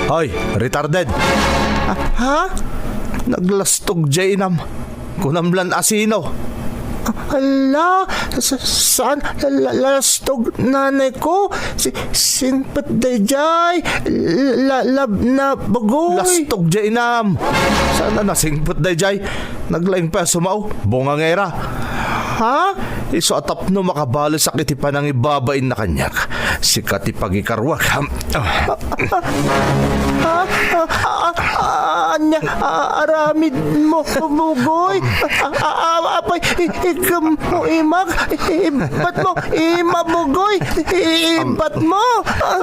Hoy, retarded! Ah, ha? Naglastog diay inam. Kunam lan asino? Ala, sa-, saan? La-, lastog nanay ko. Si-, singpet daydiay. La-, lab na Bugoy. Lastog diay inam. Saan a nasingpet daydiay? Naglaing pay a sumao. Bungangera. Ha? Isu a tapno makabalesak iti panangibabainna kaniak. Sika ti pagikaruak. Ah. Ah, ah, ah, ah, ania, ah, aramidmo, Bugoy? Ah, ah, ah, apay, i-, ikam mo imak, i-, ibat mo, ima, Bugoy, i-, ibat mo.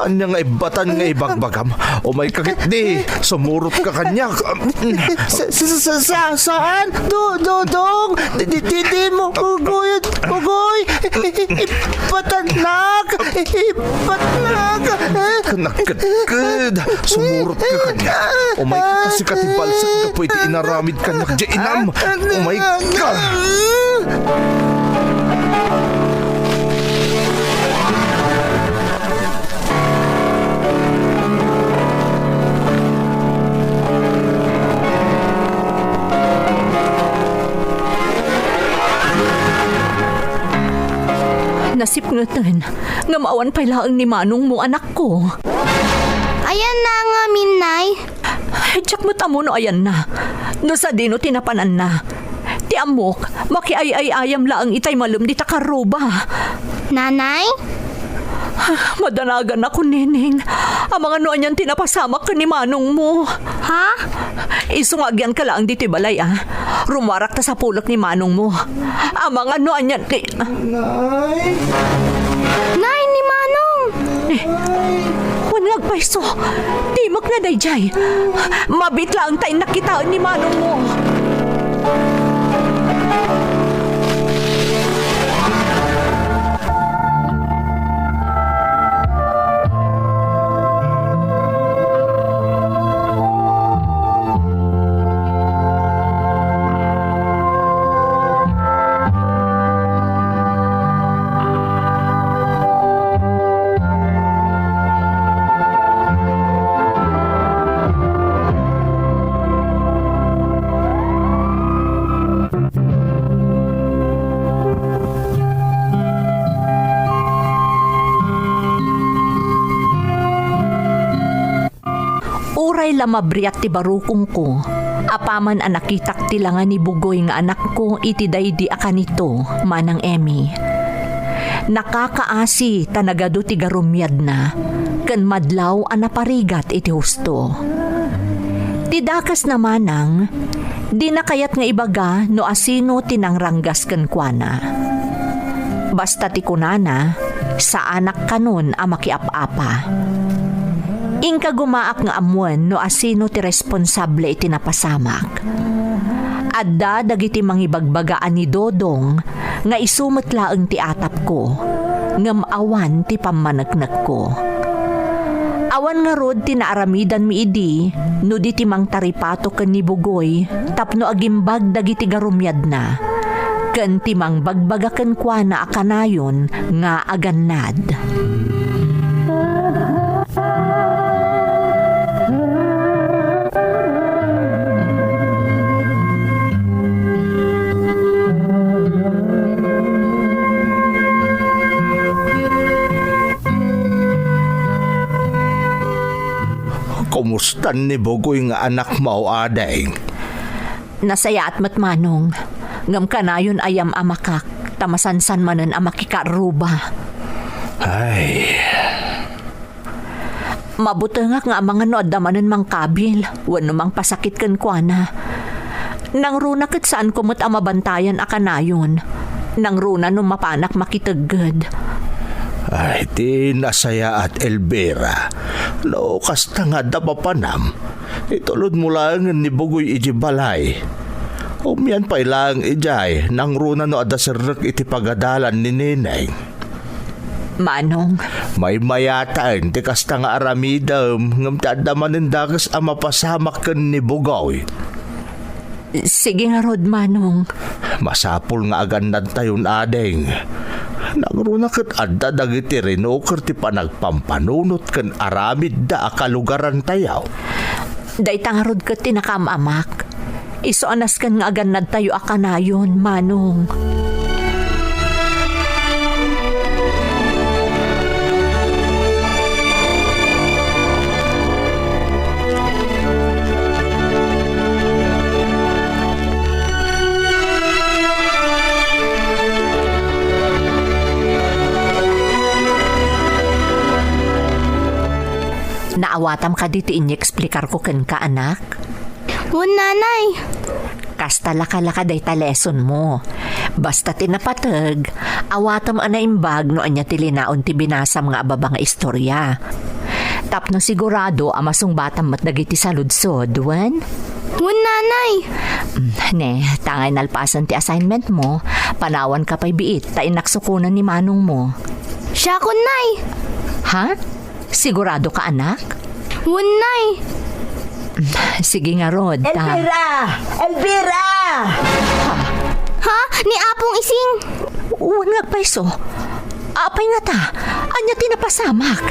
Ania nga ibatan nga ibagbagam? Umayka ketdi, sumurotka kaniak. Sa, sa, sa, sa, saan? Do-, Dodong! Di, di, di, di mo, Bugoy, Bugoy! Ipatanak! Ipatanak! Kanakkedked! Sumurotka kaniak! Umayka ta sika ti balsek gapu iti inaramid kaniak diay inam! Umayka! Nasipngeten, ngem awan pay laeng ni manongmo, anakko. Ayanna ngamin, Nay? Diak met ammo no ayanna. No sadino ti napananna. Ti ammok, makiay-ay-ayam laeng itay malem dita karruba. Nanay? Madanaganakon, Neneng. Amangan no anian ti napasamak ken ni manongmo. Ha? Isu nga agyanka laeng ditoy balay, a. Rummuarak ta sapulek ni manongmo. Amangan no anian ti Nay! Nay, ni Manong! Eh, wen nga agpayso. Dimekna daydiay. Mabiit laeng ta innak kitaen ni manongmo. Uray la mabriat ti barukongko, apaman a nakitak ti langa ni Bugoy nga anakko iti daydi a kanito, Manang Emmy. Nakakaasi ta nagadu ti garumiadna, ken madlaw a naparigat iti husto. Ti dakesna, Manang, dina kayat nga ibaga no asino ti nangranggas kenkuana. Basta ti kunana, saanak kanon a makiap-apa. Inka gumaak nga ammoen no asino ti responsable iti napasamak. Adda dagiti mangibagbaga a ni Dodong nga isu met laeng ti atapko, ngem awan ti pammaneknekko. Awan ngarud ti naaramidanmi idi no di ti mangtaripato ken ni Bugoy tapno agimbag dagiti garumiadna, ken ti mangbagbaga kenkuana a kanayon nga agannad. Kumustan ni Bugoy nga anakmo, ading? Nasayaat met, Manong, ngem kanayon a yam-amakak ta masansan manen a makikaarruba. Ay. Mabutengak nga amangan no adda manen mangkabil wenno mangpasakit kenkuana. Nangruna ket saanko met a mabantayan a kanayon. Nangruna no mapanak makitegged. Ay, ti nasayaat, Elvira. No kasta nga adda papanam, itulodmo laengen ni Bugoy idiay balay. Umian pay laeng idiay, nangruna no adda serrek iti pagadalan ni Neneng. Manong. Maymayataen ti kasta nga aramidem, ngem ti adda manen dakes a mapasamak ken ni Bugoy. Sige ngarud, Manong. Masapul nga agannadtayon, ading. Nangruna ket adda dagiti rinuker ti panagpampanunot ken aramidda a kalugarantayo. Dayta ngarud ket ti nakaam-amak. Isu a nasken nga agannadtayo a kanayon, Manong. Naawatam kadi ti inyeksplikar ko kenka, anak? Wen, nanay. Kasta lakalaka dayta lesson mo. Basta ti napateg, awatam a naimbag no ania ti linaon ti binasam nga ababa nga istorya. Tapno sigurado a masungbatam met dagiti saludsod, wen? Wen, nanay. Mm, ne, tangay nalpasen ti assignment mo, panawanka pay biit ta innak sukonen ni manong mo. Siakon, nay. Ha? Sigurado ka, anak? Wen, nay. Sige ngarud, ta. Elvira! Elvira! Ha? Ni Apong Ising! Wen nga agpayso. Apay ngata? Ania ti napasamak?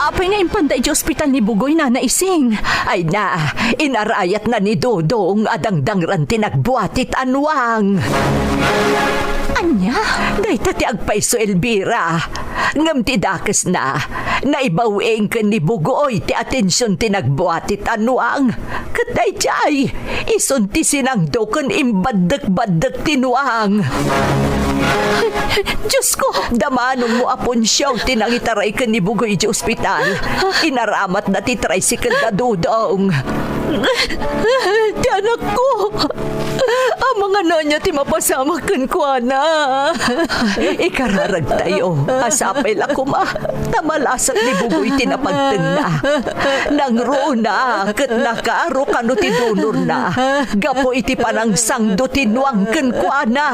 Apay nga impanda iti ospital ni Bugoy, Nana Ising? Ay na, inarayatna ni Dodong a dangdangran ti nagbuati ti anuang. Ania? Dayta ti agpayso, Elvira. Ngem ti dakesna, naibaw-ing ken ni Bugoy ti atension ti nagbuati ti anuang. Ket daydiay, isun ti sinangdo ken imbaddek-baddek ti nuang. Diosko! Damanonmo, Aponcio, ti nangitaray ken ni Bugoy iti ospital. Inaramatna ti tricycle da Dodong. Ti anakko! Amangan ania ti mapasamak kenkuana? Ikararagtayo a sapay la koma ta malasat ni Bugoy ti napagtengna. Nangruna ket nakaro kano ti donorna gapu iti panangsangdo ti nuang kenkuana.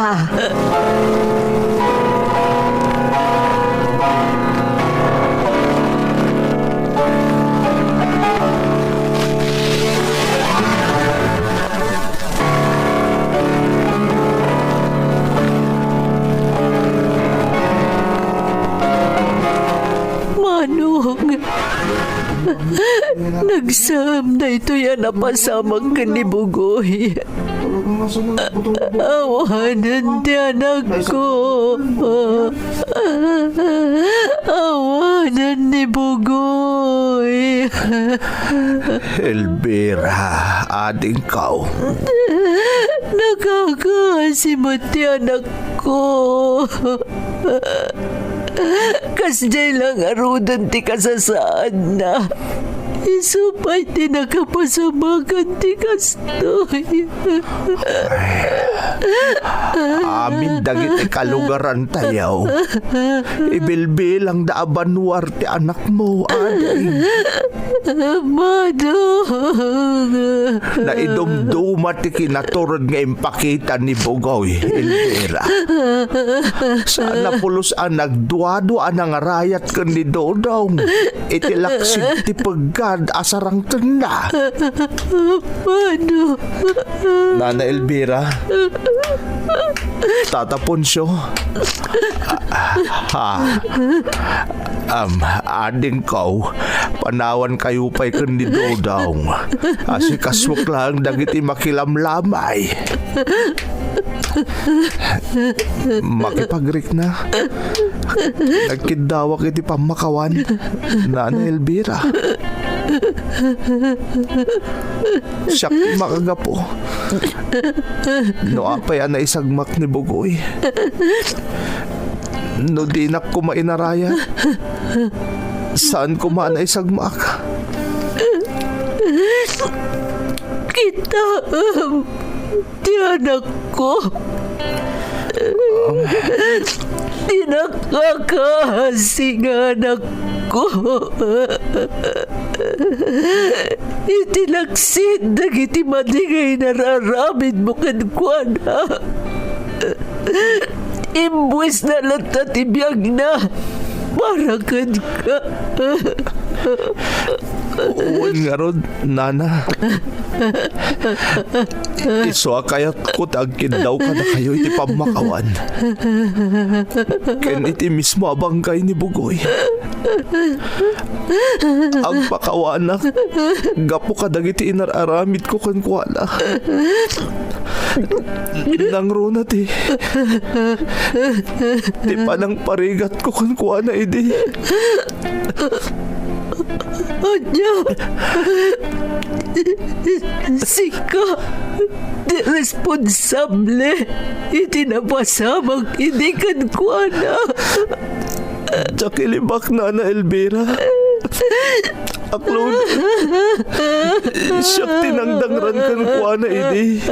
Manong, nagsam daytoy a napasamak ken ni Bugoy. Awanen ti anakko. Awanen ni Bugoy. Elvira, adingko. Nakakaasi met ti anakko. Kasdiay la ngaruden ti kasasaadna. Isu pay ti nakapasamakan ti kastoy. Amin dagiti kalugarantayo, ibilbilangda a banua ti anakmo, ading. Manong. Naidumduma ti kinaturod nga impakita ni Bugoy, Elvira. Saan a pulos a nagduadua a nangarayat ken ni Dodong iti laksid ti peggad a sarangtenna. Manong. Nana Elvira, Tata Poncio, ah, ah, Am, adingko, panawankayo pay ken ni Dodong. Asikasuek laeng dagiti makilamlamay. Makipagrikna. Nagkiddawak iti pammakawan, Nana Elvira. Siak ti makagapu. No apay a naisagmak ni Bugoy. No dinak koma inarayat, saan koma a naisagmak. Kitaem ti anakko. Ti nakakaasi nga anakko. Iti laksid dagiti madi nga inararamidmo kenkuana, imbuesna latta ti biagna para kenka. Wen ngarud, Nana. Isu a kayatko ti agkiddaw kadakayo iti pammakawan. Ken iti mismo a bangkay ni Bugoy, agpakawanak gapu kadagiti inar-aramidko kenkuana. Nangruna ti, ti panangparigatko kenkuana idi. Ania? Sika ti responsable iti napasamak idi kenkuana. Diak ilibak, Nana Elvira. Aklod, siak ti nangdangran kenkuana idi.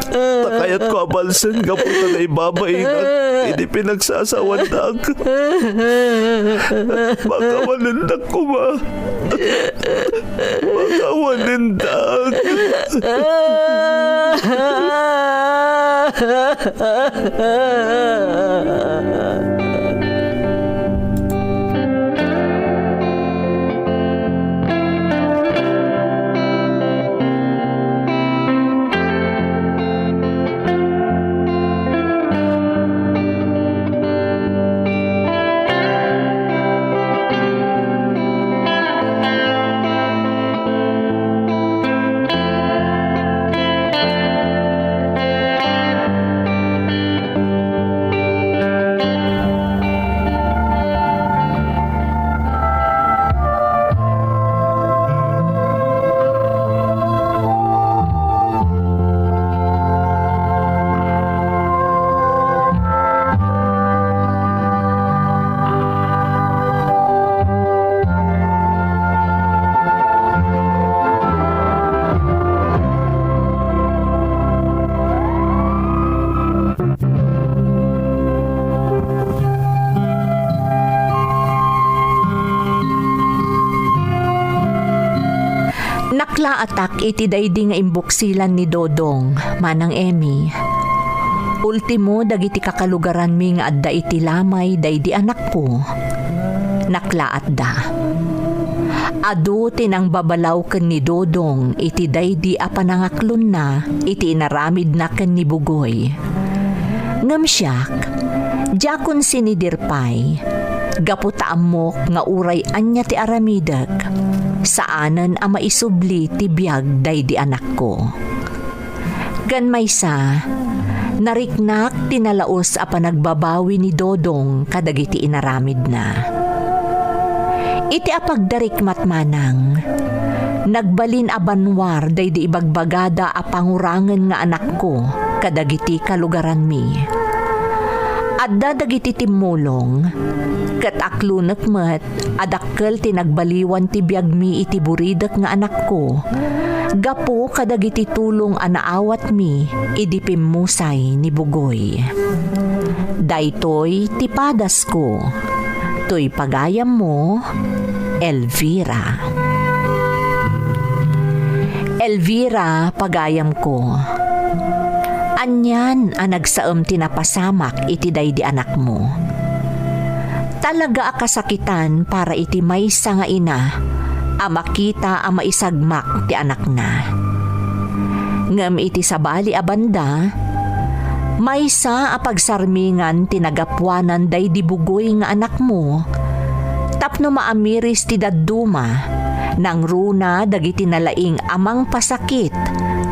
Ta kayatko a balsen gapu ta naibabainak idi pinagsasawanak. Pakawanendak koma. Pakawanendak. Nagtaatak iti daydi nga imbuksilan ni Dodong, Manang Emmy. Ultimo dagiti kakalugaranmi nga adda iti lamay daydi anakko, naklaatda. Adu ti nangbabalaw ken ni Dodong iti daydi a panangaklonna iti inaramidna ken ni Bugoy. Ngem siak, diakon sinidir pay, gapu ta ammok nga uray ania ti aramidek, saanen a maisubli ti biag daydi anakko. Ken maysa, nariknak ti nalaus a panagbabawi ni Dodong kadagiti inaramidna. Iti apagdarikmat manang, nagbalin a banwar daydi ibagbagada a pangurangen nga anakko kadagiti kalugaranmi. Adda dagiti timmulong, ket aklonek met a dakkel ti nagbaliwan ti biagmi iti buridek nga anakko, gapu kadagiti tulong a naawatmi idi pimmusay ni Bugoy. Daytoy ti padasko. Toy pagayammo, Elvira. Elvira, pagayamko. Anian a nagsaem ti napasamak iti daydi anakmo. Talaga a kasakitan para iti maysa nga ina a makita a maisagmak ti anakna. Ngem iti sabali a banda, maysa a pagsarmingan ti nagapuanan daydi Bugoy nga anakmo, tapno maamiris ti dadduma, nangruna dagiti nalaing a mangpasakit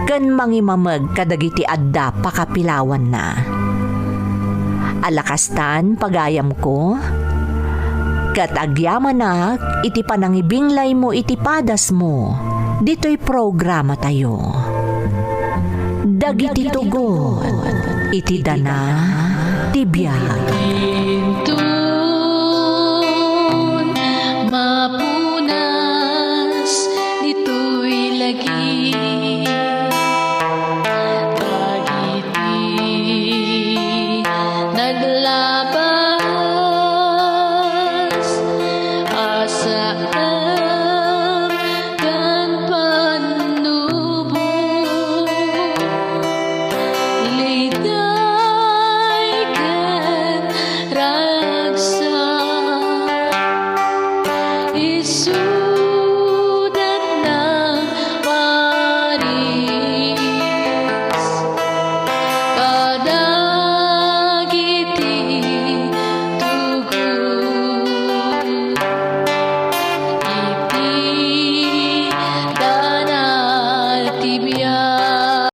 ken mangimameg kadagiti adda pakapilawanna. Ala kastan, pagayamko, ket agyamanak iti panangibinglaymo iti padasmo ditoy programatayo. Dagiti tugot iti dana ti biag.